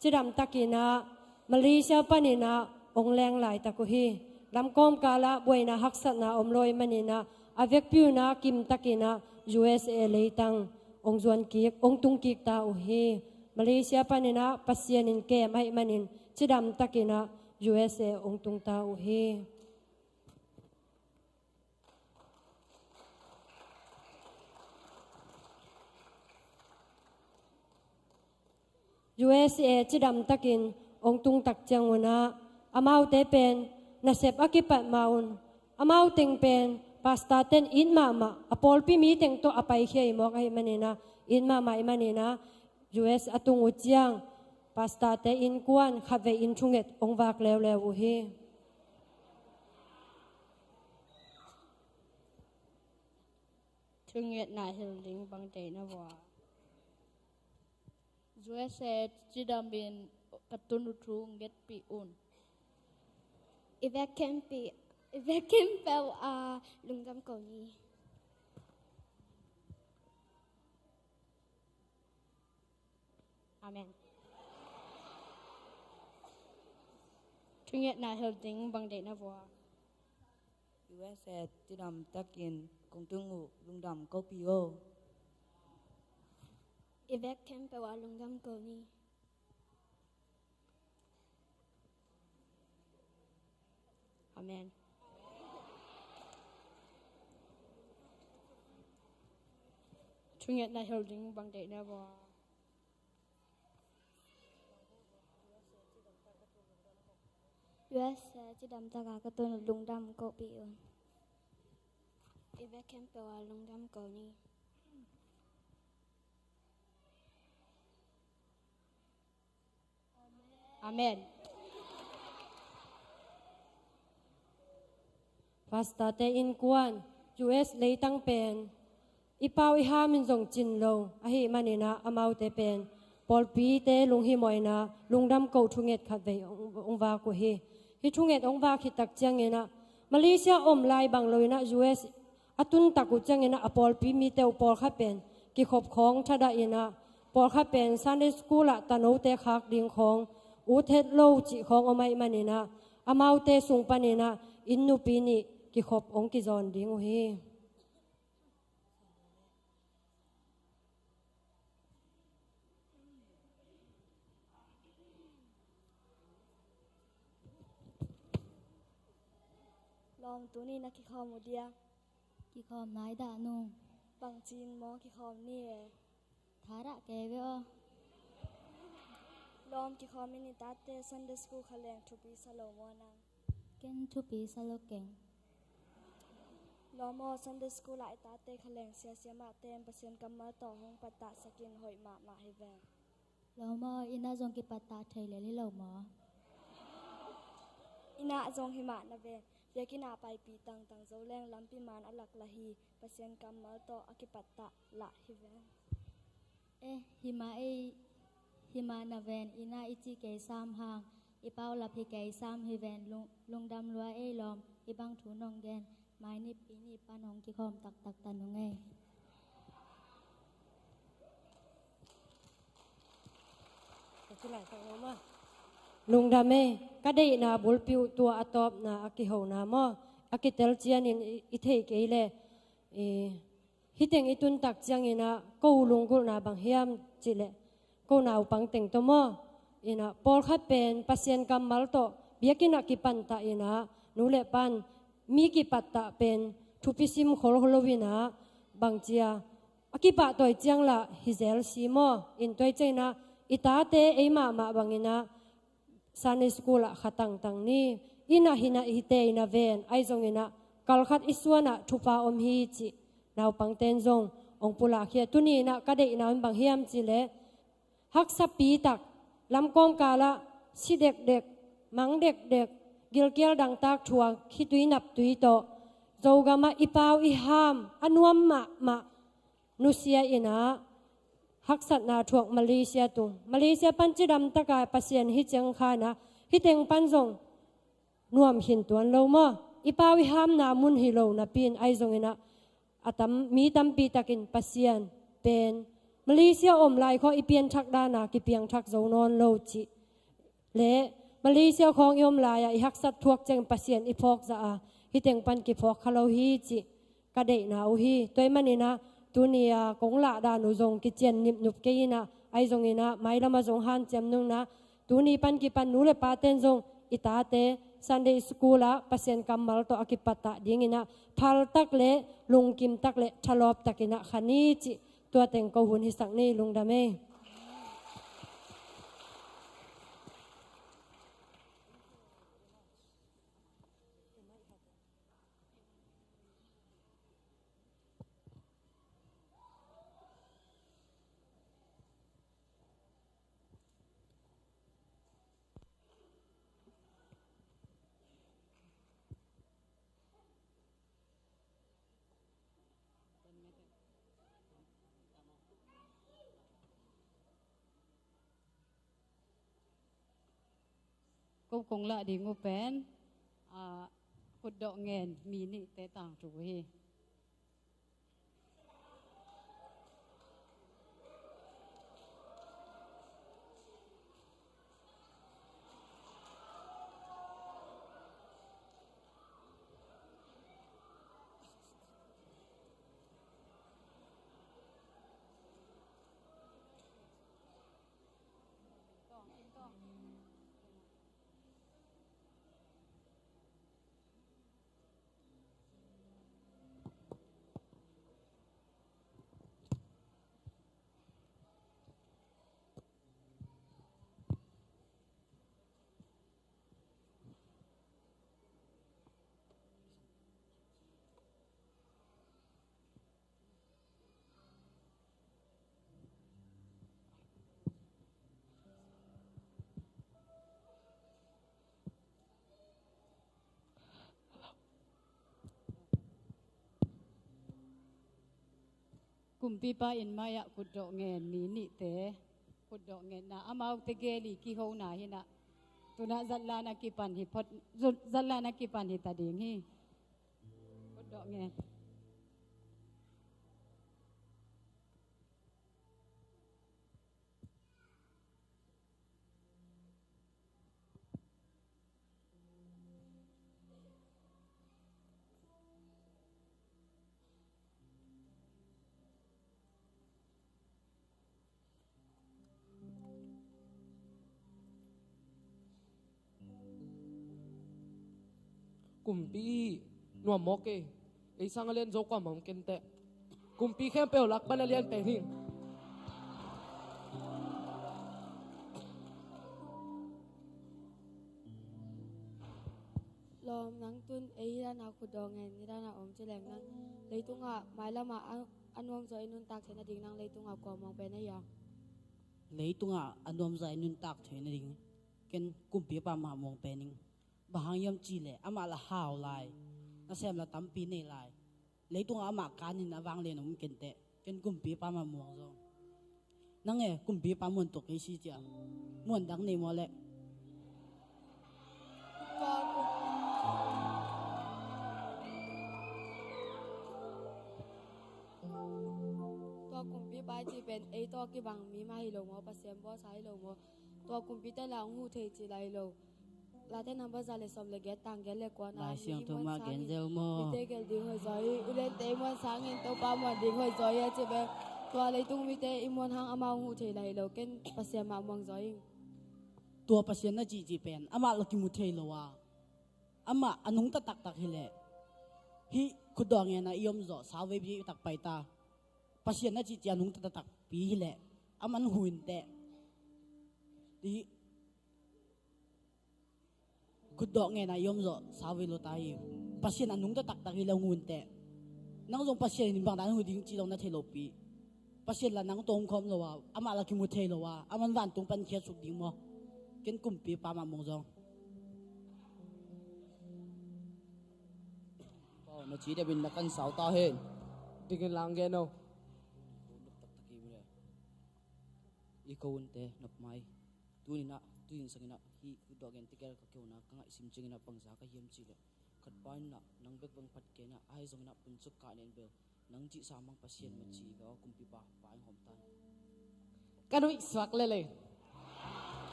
cidamtakin ah Malaysia panin ah hong leng laitak uh hi. Lamkawmkal ah buaina haksatna om lo ahih manin ah, a vekpi un ah kimtakin ah U S A leitang hong zuan kik, hong tung kik ta uh hi. Malaysia panin ah Pasian in kem ahih manin cidam takin ah U S A hong tung ta uh hi. U S A cidam takin hong tung tak ciangun ah amaute pen nasep a kipat ma un, amau teng pen pastor ten it mahmah, a pawlpi mi teng tawh a paikhia i mawk ahih manin ah, it mahmah ahih manin ah, U S a tung uh ciang pastor te innkuan khatvei in thunget hong vak leuleu uh hi. Thungetna hilh ding bang deih na vua? U S A cidamin ka tun uh thu ngetpih un. I vek khempeuh, i vek khempeuh a lungdam ko ni. Amen. Thungetna hilh ding bang deih na vua? U S A cidam takin kong tung uh lungdam ko pi o. I vek khempeuh a lungdam ko ni. Amen. Thungetna hilh ding bang deih na vua? U S A cidam taka ka tun uh lungdam ko pi un. I vek khempeuh a lungdam ko ni. Amen. Pastor te innkuan, U S leitang pen i pau i hamin zong cin lo ahih manin ah amaute pen pawlpite lunghimawhna lungdam ko thunget khatvei hong, hong vak uh hi. Hih thunget hong vak khit tak ciangin ah Malaysia om lai bang loin ah U S a tun tak uh ciangin ah a pawlpi mite uh pawlkhat pen kikhop khawng thadah in ah, pawlkhat pen Sunday school ah tanote khak ding khawng, ut het lo cih khawng om ahih manin ah amaute sung panin ah inn nupi nih kikhop hong kizawn ding uh hi. Lawm, tuni na kikhawm uh dia? Kikhawm nai dah nung. Bangci in maw kikhawm ni e? Thadah kei ve aw. Lawm, kikhawm in i tate Sunday school kha leng thupi sa lo maw nang? Ken thupi sa lo keng. Lawm aw, Sunday school ah i tate kha leng sia siamahte in Pasian kammal tawh hong pattahsak in hoih mahmah hi ve. Lawm aw, inn ah zong kipattah thei lel hi lo maw? Inn ah zong hi mah na ven. Biakinn ah paipih tangtang zo leng lampi man a lak lah hi. Pasian kammal tawh a kipattah lah hi ven. Eh, hi mah ei, hi mah na ven, inn ah i ci kei sam hang, i paulap hi kei sam hi ven, lung, lungdam lua ei lawm, i bang thu nong gen, mai nipi ni pan hong kikhawm taktak ta nung ei. Lungdam ei, ka deihna bulpi uh tua a tawpna a kihona maw, a kitel cianin i, i thei kei le, i, Hih teng i tun tak ciangin ah ko lunggulhna bang hiam cih leh, ko naupang teng tawh maw, in ah pawlkhat pen Pasian kammal tawh biakinn ah kipattah in ah, nu le pa'n mi kipattah pen thupi sim kholkhol lo in ah, bangci a, a kipahtawi ciang lah hi zel si maw, in tua ciangin ah i tate ei mahmah bangin ah Sunday school ah kha tangtang ni. Inn ah hi na hi teh in ah ven, ahi zongin ah kal khat i suan ah thupha om hi cih naupangte'n zong hong pulakkhia. Tuni in ah ka deihna un bang hiam cih leh, haksapi tak, lamkawngkal ah si dekdek, mang dekdek, gilkial dangtak thuak, khitui naptui tawh Zogam ah i pau i ham a nuam mahmah nusia in ah haksatna thuak Malaysia tung, Malaysia pan cidam taka Pasian hih ciang kha in ah, hih teng pan zong nuam khin tuan lo maw? I pau i hamna mun hi lo napi in, ahi zongin ah a tam, mi tampi takin Pasian pen Malaysia om lai khawng i pianthak dan a kipiangthak zo nawn lo cih le Malaysia khawng i om lai-ah i haksat thuak ciangin Pasian i phawk zah a, hih teng pan kiphawk kha lo hi cih ka deihna uh hi. Tua ahih manin ah tuni a kong lah dan uh zong kician nipnup kei in ah, Ahi zongin ah, mailam ah zong hanciam nungin ah, tuni pan kipan nu le paten zong i tate Sunday school ah Pasian kammal tawh a kipat ah dingin ah, phaltak le lungkimtak le thalawptakin ah kha ni cih tua teng ko hun hisak ni. Lungdam ei. Ko kong lah ding uh pen, ah, khutdawh ngen mi nihte tangthu hi. Kumpipa in mai-ah khutdawh ngen mi nihte khutdawh ngenna, amaute gel i kihona hi-in ah, tu-in ah zatlan a kipan hi phot, zatlan a kipan hi ta ding hi. Khutdawh ngen. Kumpi nuam mawk e. Ei sang a lian zo kuamah om kei inteh. Kumpi khempeuh lak pan a lian pen hi. Lawm, nang tun ei hi dan a khutdawh ngen hi dan a om ci leng nang leitungah mailamah a, a nuamzaw i nuntak theih nading nang leitungah kua muang pen na hiam? Leitungah a nuamzaw i nuntak theih nading ken kumpipa mah muang pen ing. Bang hang hiam cih leh amah la hau lai, nasem la tampi nei lai. Leitungah amah kanin a vanglian om kei inteh. Ken kumpipa mah muang zaw. Nang e, kumpipa muan tuk kei si cia. Muan dang nei maw leh? Tua kumpipa i cih pen ei tawh kibang mi mah hi lo maw, Pasian bawlsa hi lo maw? Tua kumpite la hong huh thei cih la hi lo. Late number za le sawm le giat, tang giat le kua na, Lai Siangtho mah gen zeu maw? Mite gel ding hoih zaw hi. U Lente i muan sangin Topa muan ding hoih zaw hi a ci pen, tua leitung mite i muan hang amau hong huh thei lai lo, ken Pasian mah muang zaw hi. Tua Pasian na cihcih pen amah la kimu thei lo a, amah a nungta taktak hileh hih khutdawh ngen a i om zawh sauvei pi takpai ta. Pasian na cihcih a nungta taktakpi hileh aman huh inteh. Hih khutdawh ngen a i om zawh sauvei lo ta hi. Pasian a nungta taktak hileh hong huh inteh. Nang zong Pasian in bang dan huh ding cih zong na thei lopi. Pasian la nang tawh om khawm lo a, amah la kimu thei lo a, aman vantung pan khiatsuk ding maw? Ken kumpipa mah muang zaw. Pau, na ci deuhin na kan sau ta hen. Dingin lang gen o. I ko unte nop mai. Tuninah, tuin sanginah hih khutdawh gen tegel ka kihona ka ngaihsim cianginah bangza ka hiam cihleh, khatpa innah nang bek bang phat kenah, ahi zonginah puncuk kah nen bel nang cihsa mang Pasian maci ka aw kumpipa, pa in hawm tan. Ka nuihsuak lele.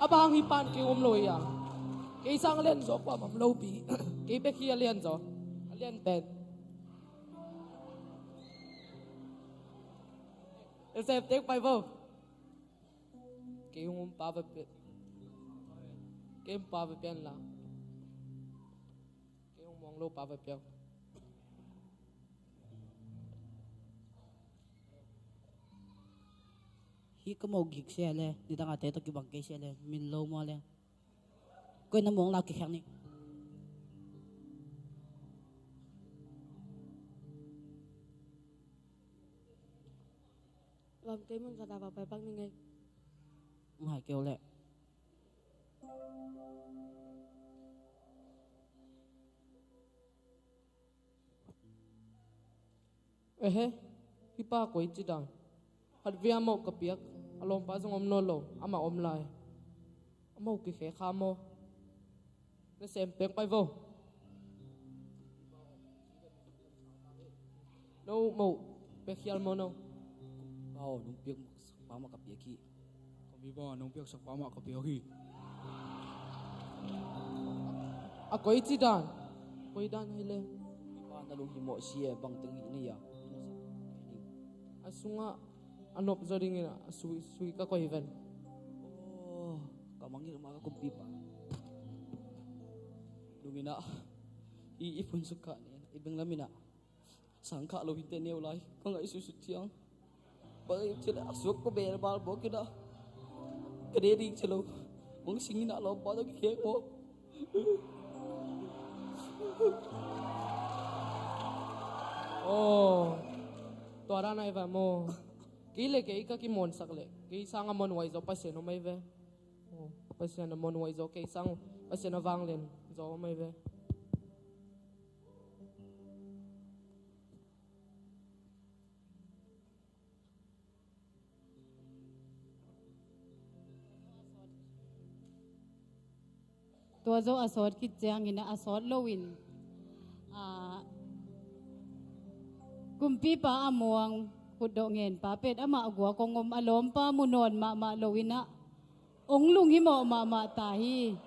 A bang hih pan kei om lo hi a. Kei sang a lian zaw kuamah om lo pi. Kei bek hi a lian zaw. A lian pen. Esep tek pai vo. Kei hong um pa va pia. Kei um pa va pia in la. Kei hong muang lo pa va pia. Hih ka mo gik sia le, nidang a te tawh kibang kei sia le, min lo mua le. Koi na muang lau kikhiak ni. Lam kei mun khat a va pai pak ni ngei. Ngai keu leh. Ehe, hih pa koi ci dan. Khat via moh ka piak, a lawmpa zong om nawn lo, amah om lai. A moh kikhe kha maw. Na sem peng pai vo. No moh pek hial maw no. Pau, nong piak sak pa mah ka piak hi. Kumpipa, nong piak sak pa mah ka piak hi. A koi ci dan. Koi dan hi le. Kumpipa, na lunghimawh si e, bang teng hi nei a. A sungah a nop zaw dingin a sui, sui ka koih ven. Oh, ka mangngilh mah ka kumpipa. Nungin ah i, i phun suk kah nen, i benglam in ah sang khah lo hinte neu lai ka ngaihsut sut ciang. Bang i cih leh a suak ko bel bal bawk in ah ka de ding ci lo. Hong sing in ah lawmpa tawh kikhek maw. Oh, tua dan ai va maw. Kei le kei ka kimuansak leh kei sang a muanhuai zaw Pasian om ai ve. Oh, Pasian a muanhuai zaw kei sang, Pasian a vanglian zaw om ai ve. Tua zawh a sawt khit ciangin a sawt loin, ah, kumpipa a muang khutdawh ngen pa pen amah guak hong om, a lawmpa mu nawn mahmah loin ah hong lunghimawh mahmah ta hi.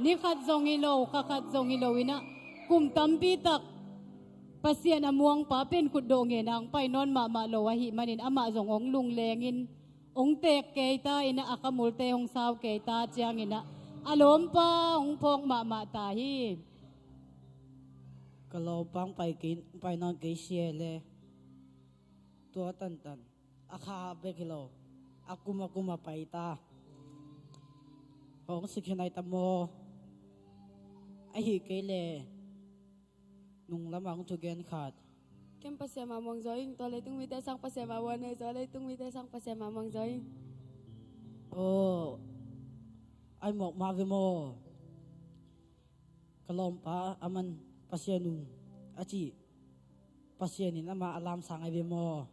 Ni khat zong hi lo, kha khat zong hi loin ah kum tampi tak Pasian a muang pa pen khutdawh ngen a hong pai nawn mahmah lo ahih manin amah zong hong lunglengin hong teek kei ta in ah, a khamulte hong sau kei ta ciangin ah a lawmpa hong phawk mahmah ta hi. Ka lawmpa hong pai kei, hong pai nawn kei sia le. Tua tantan a kha bek hi lo, a kum a kum a pai ta. Hong sikhin ai ta maw. Ahi kei le nung lamah hong thugen khat. Kem Pasian mah muang zaw ing, tua leitung mite sang Pasian mah muang nei zaw, leitung mite sang Pasian mah muang zaw ing. Oh, ai mawk mah ve maw. Ka lawmpa aman Pasian ung a cih, Pasian in amah a lamsang ai ve maw.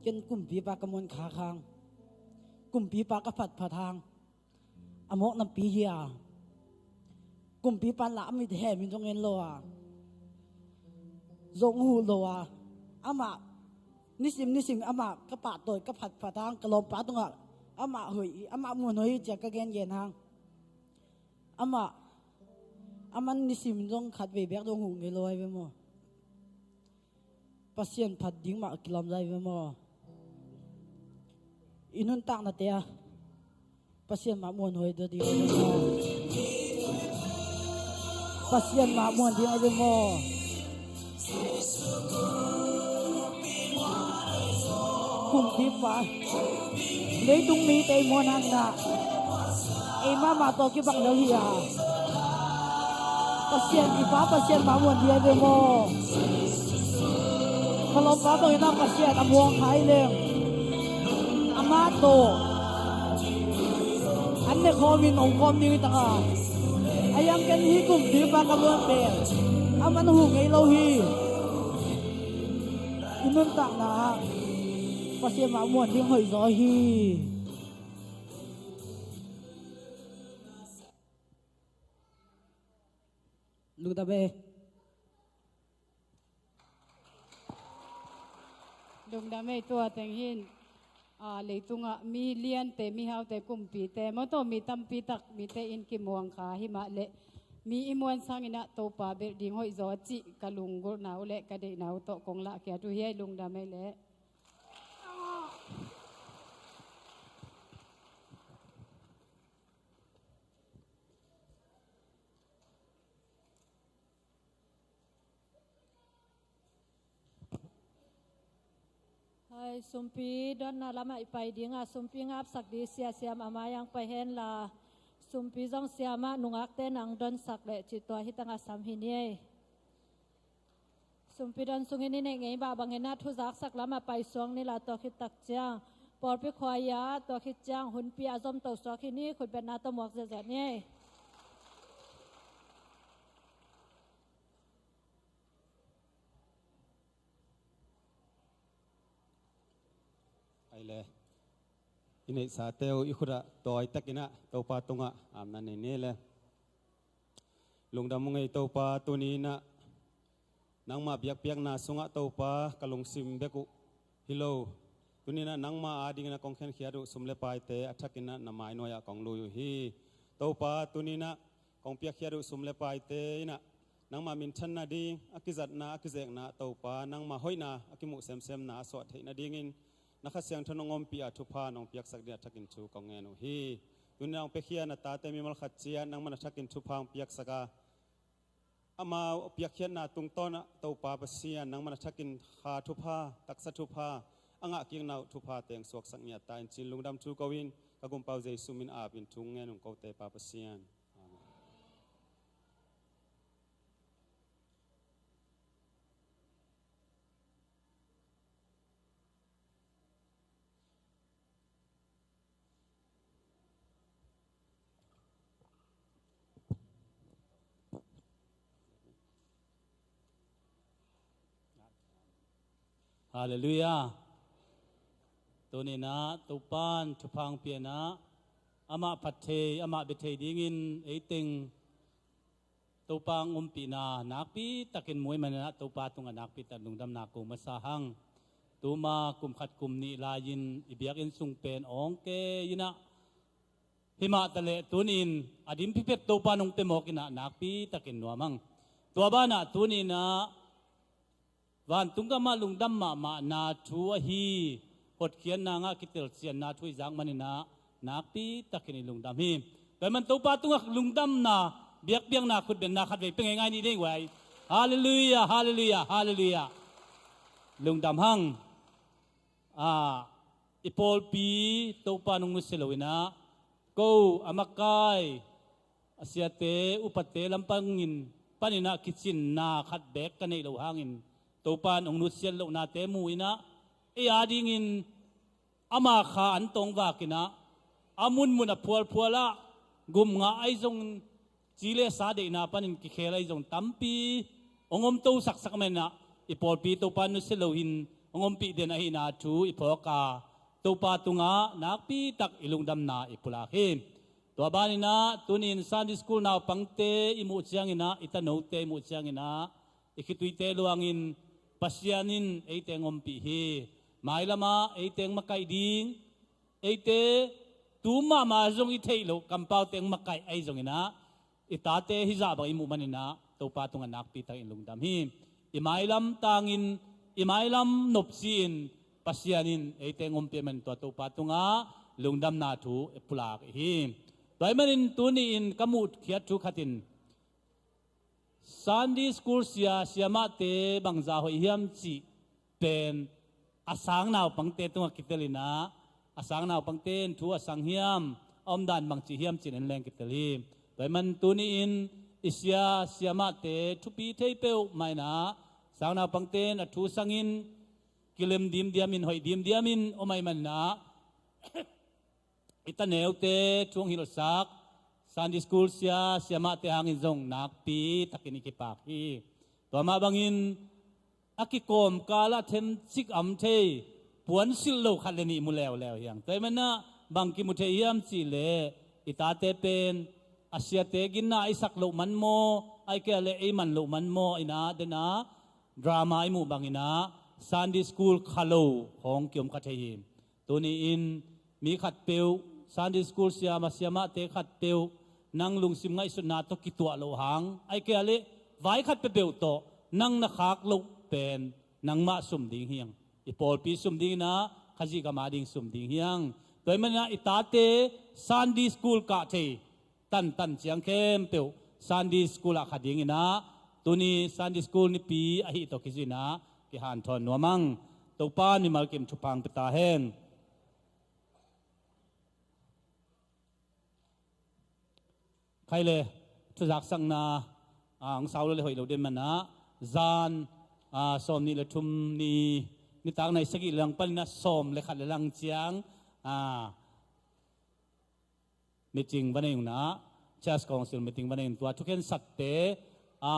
Ken kumpipa ka muan khak hang, kumpipa ka phatphat hang, a mawk nampi hi a, kumpipa in la a mit hem in zong en lo a, zong huh lo a, amah nisim nisim amah ka pahtawi ka phatphat hang, ka lawmpa tungah amah hoih, amah muanhuai hi ci-a ka gengen hang. Amah, aman nisim zong khatvei bek dong huh ngei lo ai ve maw. Pasian phat ding mah kilawm zai ve maw. I nuntaknate ah Pasian mah muanhuai ding ai ve maw. Pasian mah muan ding ai ve maw. Kumpipa, leitung mite i muan hangin ah ei mahmah tawh kibang lo hi a, Pasian i Pa Pasian mah muan ding ai ve maw. Ka lawmpa bangin ah Pasian a muang kha hi leng amah tawh an ne khawmin om khawm ding hi tak a, a hiang ken hih kumpipa ka muan pen aman huh ngei lo hi. I nuntakna ah Pasian mah muan ding hoih zaw hi. Lungdam e. Lungdam e. Tua teng hin, a, leitungah mi liante, mihaute, kumpite, mawtaw mi tampi tak mite in kimuang kha hi mah leh mi i muan sangin ah Topa belh ding hoih zaw a cih ka lunggulhna uh leh ka deihna uh tawh kong lahkhiat uh hi. Lungdam e leh. Ai, sumpi donna lamah i pai dingah sumpi ngapsak di sia siam a mai-ah pai henla, sumpi zong siamah nungakte nang donsak leh cih tua hi tangah sam hi ni ei. Sumpi don sungin i neih ngei mah bangin ah thuzaksak lamah pai suak ni la, tua khit tak ciang pawlpi khua-ah tua khit ciang hunpi a zomto suak hi ni, khutbetna tawh muak ziahziah ni ei. Ai le, i neihsate uh i khutah tawi takin ah Topa tungah amna nei ni le. Lungdam ung ei Topa, tuni-in ah nangmah biakpiakna sungah Topa ka lungsim bek uh hi lo, tuni-in ah nangmah adingin ah kong khenkhiat uh sum le paite a thakin ah na mainuai-ah kong lui uh hi. Topa, tuni-in ah kong piakkhiat uh sum le paite in ah nangmah minthan nading, a kizatna, a kizekna, Topa, nangmah hoihna a kimuh semsemna a suah theih nadingin na Kha Siangtho nong ompih a thupha nong piaksak ding a thakin thu kong ngen uh hi. Tuni-in ah hong piakhia na tate mimal khat ciat nangmah na thakin thupha hong piaksak a, amau piakkhiatna tungtawn ah Topa Pasian, nangmah na thakin kha thupha, taksa thupha, a ngahkikna uh thupha teng suaksak ngiat ta in ci-in lungdam thu ko-in ka Gumpa uh Jesu min apin thu ngen ung kote Pa Pasian. Amen. Halleluiah. Tuni-in ah Topa in thupha hong pia-in ah amah phat thei, amah bia thei dingin ei teng Topa hong ompihna nakpi takin mu ahih manin ah Topa tungah nakpi tak lungdamna ko masa hang. Tuma kum khat kum nih lai-in i biakinn sung pen awng kei in ah, himah taleh tuni-in a dim phiphet Topa in hong pia mawk in ah nakpi takin nuam hang. Tua banah tuni-in ah vantung gamah lungdam mahmahna thu ahi, hotkhiatna ngah kitelsiamna thu i zak manin ah nakpi takin i lungdam hi. Tua ahih manin Topa tungah lungdamna, biakpiakna, khutbetna khatvei pia ngeingai ni dei guai. Halleluiah, halleluiah, halleluiah. Lungdam hang. Ah, i pawlpi Topa in hong nusia lo-in ah, ko a makai a siate, upate lam panin, panin ah kicinna khat beek ka neih loh hangin, Topa in hong nusiat lohnate mu-in ah, ei adingin ama kha an tawng vakin ah, a munmun a phualphual ah gum ngah ahi zongin, ci le sa deihna panin kikhel ahi zong tampi hong omto saksak manin ah, i pawlpi Topa in nusia loin hong ompih den ahihna thu i phawk a, Topa tungah nakpi tak i lungdamna i pulak hi. Tua banin ah tuni-in Sunday School naupangte i muh ciangin ah, i tanote i muh ciangin ah, i khituite luangin Pasian in eite hong ompih hi. Mailamah eite hong makaih ding, eite tu mahmah zong i theih loh kampaute hong makaih ahi zongin ah, i tate hizah bang i muh manin ah Topa tungah nakpi takin lungdam hi. I mailam tangin, i mailam nopci-in Pasian in eite hong ompih manin tua Topa tungah lungdamna thu i pulak hi. Tua ahih manin tuni-in ka muhkhiat thu khat in Sunday School sia, siamahte bangzah hoih hiam cih pen a sang naupangte tungah kitel in ah, a sang naupangte in thu a sang hiam, a omdan bangci hiam cih en leng kitel hi. Tua ahih manin tuni-in i sia, siamahte thupi thei peuhmah in ah, sang naupangte in a thu sangin kilem dimdiamin, hoih dimdiamin om ahih manin ah, i taneute thu hong hilhsak Sunday School sia, siamahte hangin zong nakpi takin i kipak hi. Tua mah bangin a kikawmkal ah themcik a om thei, puansilh lo khat le nih mu leuleu hi hang. Tua ahih manin ah bang kimu thei hiam cih leh, i tate pen a siate ginna i sak loh man maw, ahih kei leh ei man loh man maw, in ah den ah drama i muh bangin ah Sunday School kha lo hong kiom kha thei hi. Tuni-in mi khatpeuh, Sunday School siama, siamahte khatpeuh, nang lungsim ngaihsutna tawh kituah loh hang, ahih kei leh vai khat peuhpeuh tawh nang na khak loh pen nangmah sum ding hi hang. I pawlpi sum ding in ah, Khazih gam ading sum ding hi hang. Tua ahih manin ah i tate Sunday School kah thei tantan ciang khempeuh Sunday School ah kha dingin ah, tuni Sunday School nipi ahi tawh kizuih in ah kihanthawn nuam hang. Topa in mimal kim thupha hong pia ta hen. Khai le, thuzaksakna a hong sau lo le hoih lo den manin ah, zan a sawm nih le thum ni, nitak nai sagih le lang panin ah sawm le khat le lang ciang a meeting va nei ung in ah, Church Council meeting va nei ung in, tua thukhensate a,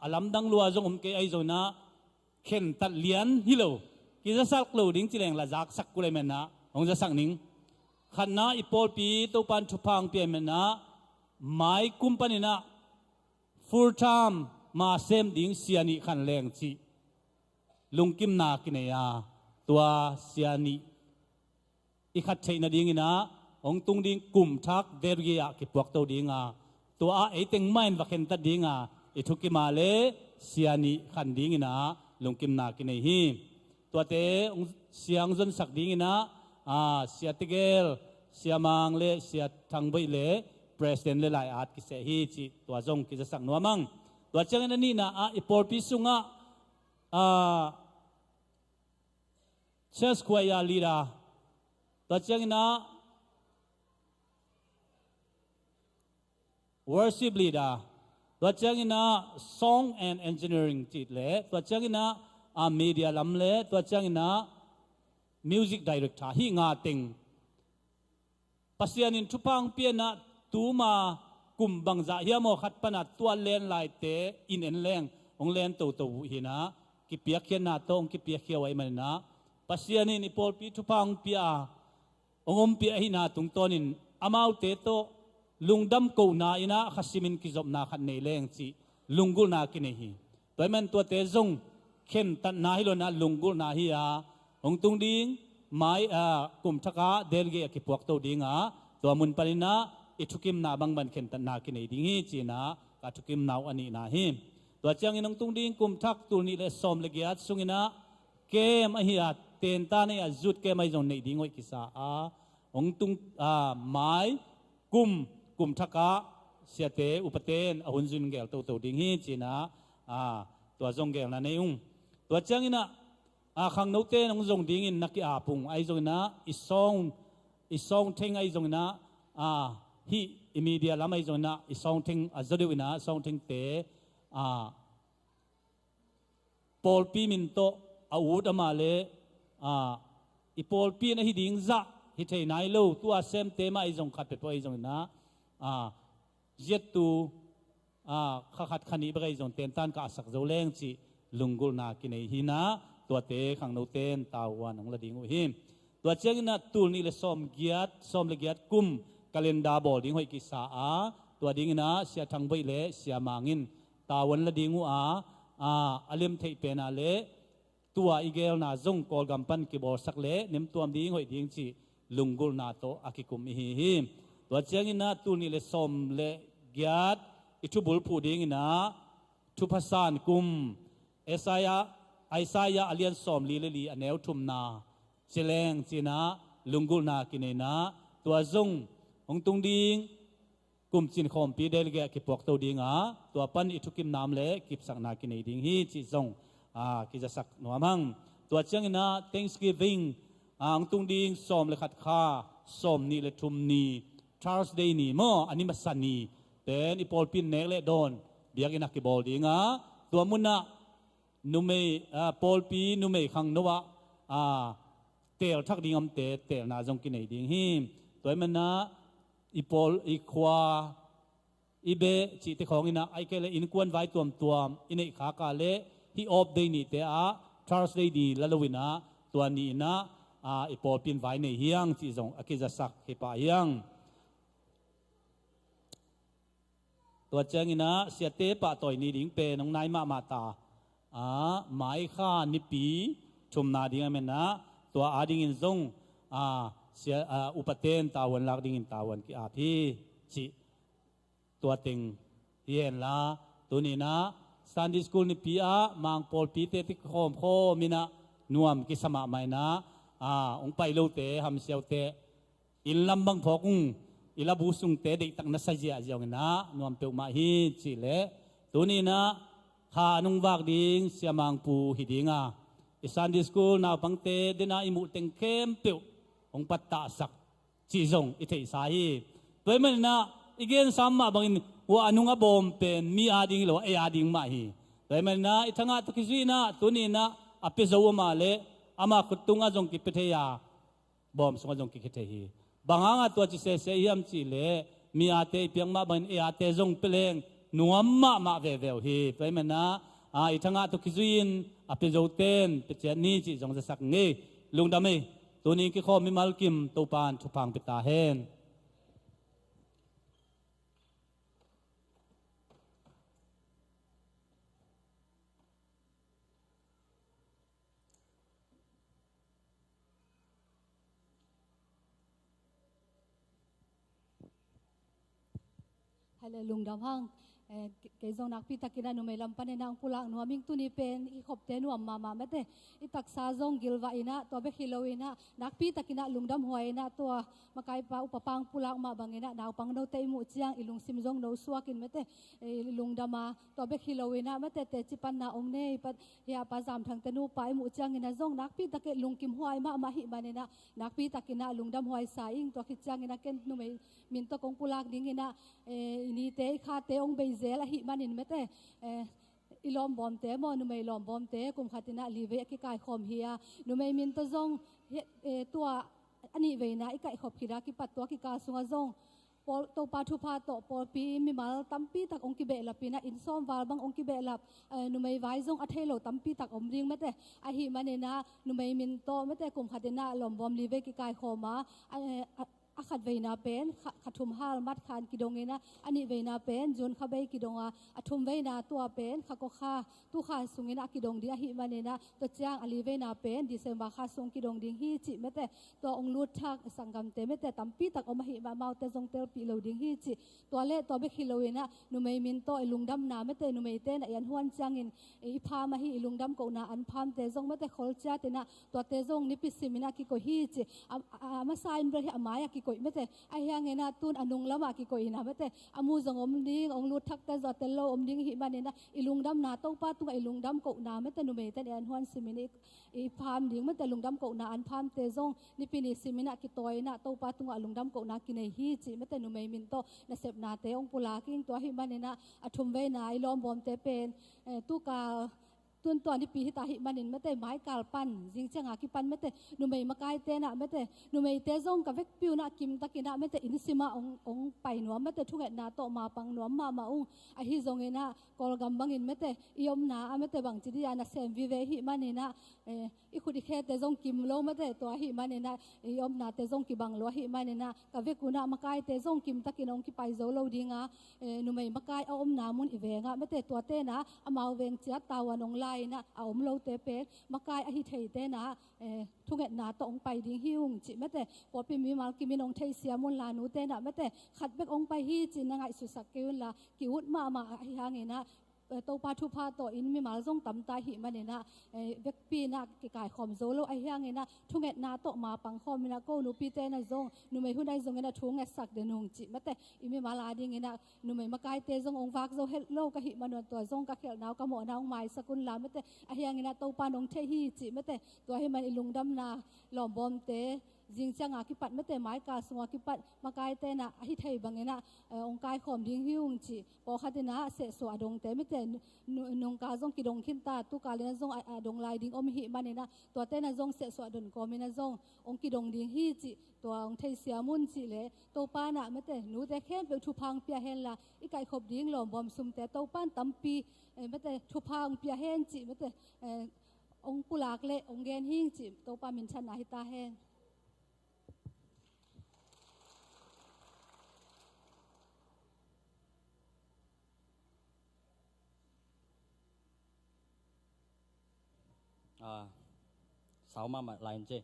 a lamdang lua zong om kei ahi zongin ah, khentat lian hi lo, kizasak lo ding ci leng la zaksak kul ahih manin ah hong zasak ning. Khatna, i pawlpi Topa in thupha hong pia ahih manin ah, mai kum panin ah full time ma sem ding sia nih khan leng cih lungkimna kinei a, tua sia nih i khat theih nadingin ah hong tung ding kum thak Delhi ah kipuakto ding a, tua ah ei teng mah in va khentat ding a, i thukim a le sia nih khan dingin ah lungkimna kinei hi. Tuate hong, sia hong zonsak dingin ah, a, Sia Tegel, Sia Mang le Sia Thang Boih le President le lai-at kiseh hi cih tua zong kizasak nuam ing. Tua ciangin a nihna ah, i pawlpi sungah a, church choir leader, tua ciangin ah worship leader, tua ciangin ah song and engineering cih le, tua ciangin ah a, media lam le, tua ciangin ah music director, hih nga teng Pasian in thupha hong pia in ah, tuma kum bangzah hiam aw khat pan ah tua len laite in en leng hong len toto uh hi in ah, kipiakkhiatna tawh hong kipiakkhia uh ahih manin ah, Pasian in i pawlpi thupha hong pia a, hong ompih ahihna tungtawnin amaute tawh lungdam kohna in ah, kha simin kizopna khat nei leng cih lunggulhna kinei hi. Tua ahih manin tuate zong khentatna hi lo in ah, lunggulhna hi a, hong tung ding mai, a, kum thak ah Delhi ah kipuakto ding a, tua mun panin ah i thukimna bangbang khentatna kinei ding hi ci-in ah ka thukimna uh a nihna hi. Tua ciangin hong tung ding kum thak tul nih le sawm le giat sungin ah camp ahi a, tentan ahi a, youth camp ahi zong neih ding hoih kisa a, hong tung, a, mai kum, kum thak ah siate upate in a hun zui-in gel toto ding hi ci-in ah, a, tua zong gelna nei ung. Tua ciangin ah, a, khangnote in hong zong dingin na ki-ap ung, ahi zongin ah i sawng, i sawng theng ahi zongin ah, a, hih i media lam ahi zongin ah i sawng theng a zaw deuh in ah, sawng thengte, a, pawlpi min tawh a ut amah le, a, i pawlpi in ahi ding zah hi thei nai lo, tu-a semte mah ahi zong khat peuhpeuh ahi zongin ah, a, ziattu, a, kha khat kha nih bek ahi zong tentan ka sak zo leng cih lunggulhna kinei hi in ah, tuate khangnote in tavuan hong la ding uh hi. Tua ciangin ah tul nih le sawm giat, sawm le giat kum calendar bawl ding hoih kisa a, tua dingin ah Sia Thang Boih le Sia Mang in tavuan la ding uh a, a, a lem theih pen ah le tua i gelna zong Kawlgam pan kibawlsak le nemtuam ding hoih ding cih lunggulhna tawh a kikum i hi hi. Tua ciangin ah tul nih le sawm le giat i thubulphuh dingin ah thupha san kum, Isaiah, Isaiah a lian sawm li le li a neu thumna ci leng ci-in ah lunggulhna kinei in ah, tua zong hong tung ding kum cin khawmpi Delhi ah kipuakto ding a, tua pan i thukimna om le kipsakna kinei ding hi cih zong, a, kizasak nuam ing. Tua ciangin ah Thanksgiving, a, hong tung ding sawm le khat kha, sawm nih le thum ni, Thursday ni maw, a ni masa ni pen i pawlpi in nek le dawn biakinn ah kibawl ding a, tua mun ah numei, a, pawlpi numei khangno ah, a, teel thak ding omte teelna zong kinei ding hi. Tua ahih manin ah i pawl, i khua, i beh cihte khawngin ah, ahih kei leh innkuan vai tuamtuam i neih khak a leh hih off day nihte ah Thursday ni la lo-in ah, tua ni-in ah, a, i pawlpi in vai nei hi hang cih zong a kizasak hi pah hi hang. Tua ciangin ah siate pahtawi ni ding pen hong nai mahmah ta a, maikha nipi thumna ding ahih manin ah, tua adingin zong, a, sia, a, upate in tavuan lak dingin tavuan ki-ap hi cih tua teng hi henla, tuni-in ah Sunday school nipi ah Mang pawlpite tawh kikhawmkhawm in ah nuam kisa mahmah in ah, a, hong pai lote hamsiaute inn lam bang phawk ung, i labu sungte deihtak na sa ziahziah ung in ah nuam peuhmah hi cih leh, tuni-in ah kha a nungvak ding Sia Mang Pu hi ding a, I Sunday school naupangte dena i muh teng khempeuh hong pattahsak cih zong i theihsa hi. Tua ahih maninah i gensa mah bangin hua a nung a bawm pen mi ading hi lo a, ei ading mah hi. Tua ahih maninah i thangah tawh kizui inah tuni inah a pia zo uh mah leh ama khut tungah zong kipia thei a, bawm sungah zong kikhe thei hi. Bang hangah tua ci sese i hiam cih leh mi ate i piak mah bangin ei ate zong pia leng nuam mahmah veve uh hi. Tua ahih maninah a, i thangah tawh kizui in a pia zote in pia ciat ni cih zong zasak ngei. Lungdam ei. Tuni kikhawm mimal kim Topa in thupha hong pia ta hen. Hale lungdam hang. Eh, ke-, kei zong nakpi takin ah numei lam panin ah hong pulak nuam ing. Tuni pen i khopte nuam mahmah mate. I taksa zong gilvah inah, tua bek hi lo inah nakpi takin ah lungdam huai inah, tua makaipa upapa hong pulak mah bangin ah naupang note i muh ciang i lungsim zong no suakin mate, eh, i lungdam a, tua bek hi lo inah mate teci panna hong nei, pat hia Pa Zam Thangte nupa i muh ciangin ah zong nakpi takin lungkim huai mahmah ahih manin ah nakpi takin ah lungdam huai sa ing. Tua khit ciangin ah ken numei min tawh kong pulak dingin ah, eh, i nite i khate hong bei zel ahih manin mate, eh, i lawmbawmte maw, numei lawmbawmte kum khat inah li vei a kikaikhawm hi a, numei min tawh zong hi, eh, tua a nih veina i kaihkhop khit a kipat tua kikal sungah zong pawl, Topa thupha tawh pawlpi mimal tampi tak hong kibehlap inah, inn sawm val bang hong kibehlap, eh, numei vai zong a thei lo tampi tak om ding mate. Ahih manin ah numei min tawh mate kum khat inah lawmbawm li vei kikaikhawm a, eh, a, a khat veina pen kha, kha thum hal March khan kidong inah, a nih veina pen June kha bei kidong a, a thum veina tua pen kha kua kha, tu kha sungin ah kidong ding ahih manin ah tua ciang a li veina pen December kha sung kidong ding hi cih mate. Tua hong lut thak sanggamte mate tampi tak om ahih mah amaute zong telpih lo ding hi cih. Tua le tua bek hi lo inah numei min tawh i lungdamna mate, numeite na i an huan ciangin i pham ahi i lungdam kohna an phamte zong mate khol ciat inah tuate zong nipi sim inah kikoih hi cih. A, a, a masa in bel hi a mai a kikoih mate. Ahi hangin ah tun a nung lamah kikoih inah mate, a mu zong om ding, hong lut thakte zong a tel lo om ding ahih manin ah i lungdamna, Topa tungah i lungdam kohna mate numeite na i an huan sim in i i pham ding mate lungdam kohna an phamte zong nipi ni sim inah kitawi inah Topa tungah lungdam kohna kinei hi cih mate numei min tawh nasepnate hong pulak ing. Tua ahih manin ah a thum veina i lawmbawmte pen, eh, tukal tun tua nipi hita ahih manin mate maikal pan zing cianga kipan mate numei makaite nah mate numeite zong ka vekpi unah kim takin ah mate inn simah hong, hong pai nuam mate thungetna tawh mapang nuam mahmah ung. Ahi zongin ah Kawlgam bangin mate i omna ah mate bangci dih a nasem vive ahih manin ah, eh, i khut i khete zong kim lo mate, tua ahih manin ah i omnate zong kibang lo ahih manin ah ka vek unah makaite zong kim takin hong kipai zo lo ding a, eh, numei makai a omna mun i veng ah mate tuate nah amau veng ciat tavuan hong la inah a om lote pen makai ahi theite nah, eh, thungetna tawh hong pai ding hi ung cih mate pawlpi mimal kim in hong theisiam unla nute nah mate khat bek hong pai hi cih na ngaihsutsak kei unla ki-ut mahmah ahi hangin ah, eh, Topa thupha tawh in mimal zong tamta ahih manin ah, eh, vekpi inah kikaikhawm zo lo ahi hangin ah thungetna tawh mapang khawm inah ko nupite nah zong numei hun ahi zongin ah thu ngetsak den ung cih mate i mimal adingin ah numei makaite zong hong vak zo het lo ka hih manin tua zong ka khelhna uh ka mawhna hong maisak unla mate ahi hangin ah Topa in hong thei hi cih mate tua ahih man i lungdamna lawmbawmte zing cianga kipat mate maikal sunga kipat makaite nah ahi thei bangin ah, eh, hong kaikhawm ding hi ung cih. Pawlkhat inah sehsuah a dongte mate nu-, nu-, nungkal zong kidong khinta, tukal inah zong a, a dong lai ding om ihih manin ah tuate nah zong sehsuah don kawm inah zong hong kidong ding hi cih tua hong theisiam un cih leh Topa nah mate nute khempeuh thupha hong pia henla i kaihkhop ding lawmbawm sumte Topa in tampi, eh, mate thupha hong pia hen cih mate, eh, hong pulak leh hong gen hing cih Topa minthanna hi ta hen. Ah, sau mahmah lai in ci.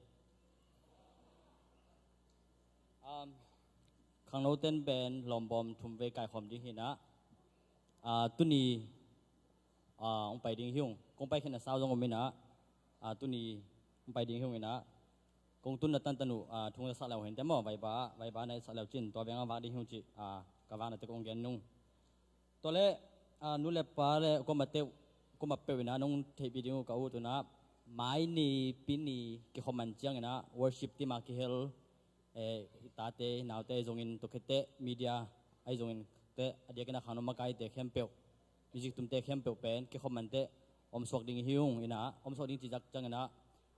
Um, khangnote in pen lawmbawm thum vei kaikhawm ding hi nah, ah, tuni, ah, hong pai ding hi ung. Kong pai khin a sau zong om inah, ah, tuni hong pai ding hi ung inah kong tunna tantan uh, ah, thung za sak leu hinte maw, vaiba, vaiba na i sak leu cin tua veng a vak ding hi ung cih, ah, ka vakna tek kong gen nung. Tua leh, ah, nu le pa le kuamah teuh, kuamah peuh inah nong theihpih ding uh ka ut unah, Mai ni, pi ni, kikhop man ciangin ah worship team a kihel, eh, i tate, i naute, ahi zongin tukhette, media, ahi zongin te, a diakin a khangno makaite khempeuh, music tumte khempeuh pen kikhop man teh, omsuak ding hi ung in ah, omsuak ding cih ciangin ah,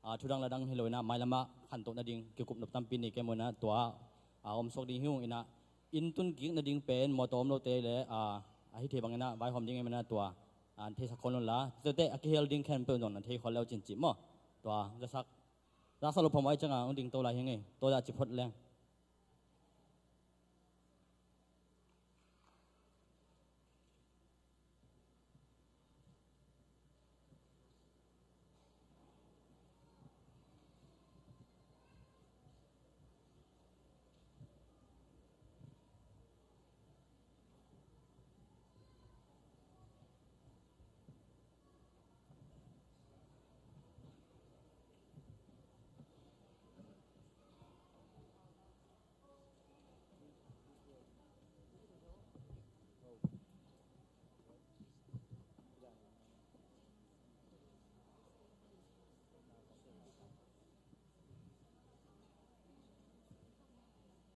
ah, thudang ladang hi lo in ah, mailam ah khantoh nading kikup nop tampi nei kei maw in ah, tua, ah, omsuak ding hi ung in ah, inn tun kik nading pen mawtaw om lote le, ah, a hi thei bangin ah vaihawm ding hi maw in ah, tua, ah, theisak khol un la, tua teh a kihel ding khempeuh zong na thei khol le uh cin cih maw. Tua, zasak, zasak lo phamawh ahih ciangin hong ding to lai hi ing ei, tua zah ci phot leng.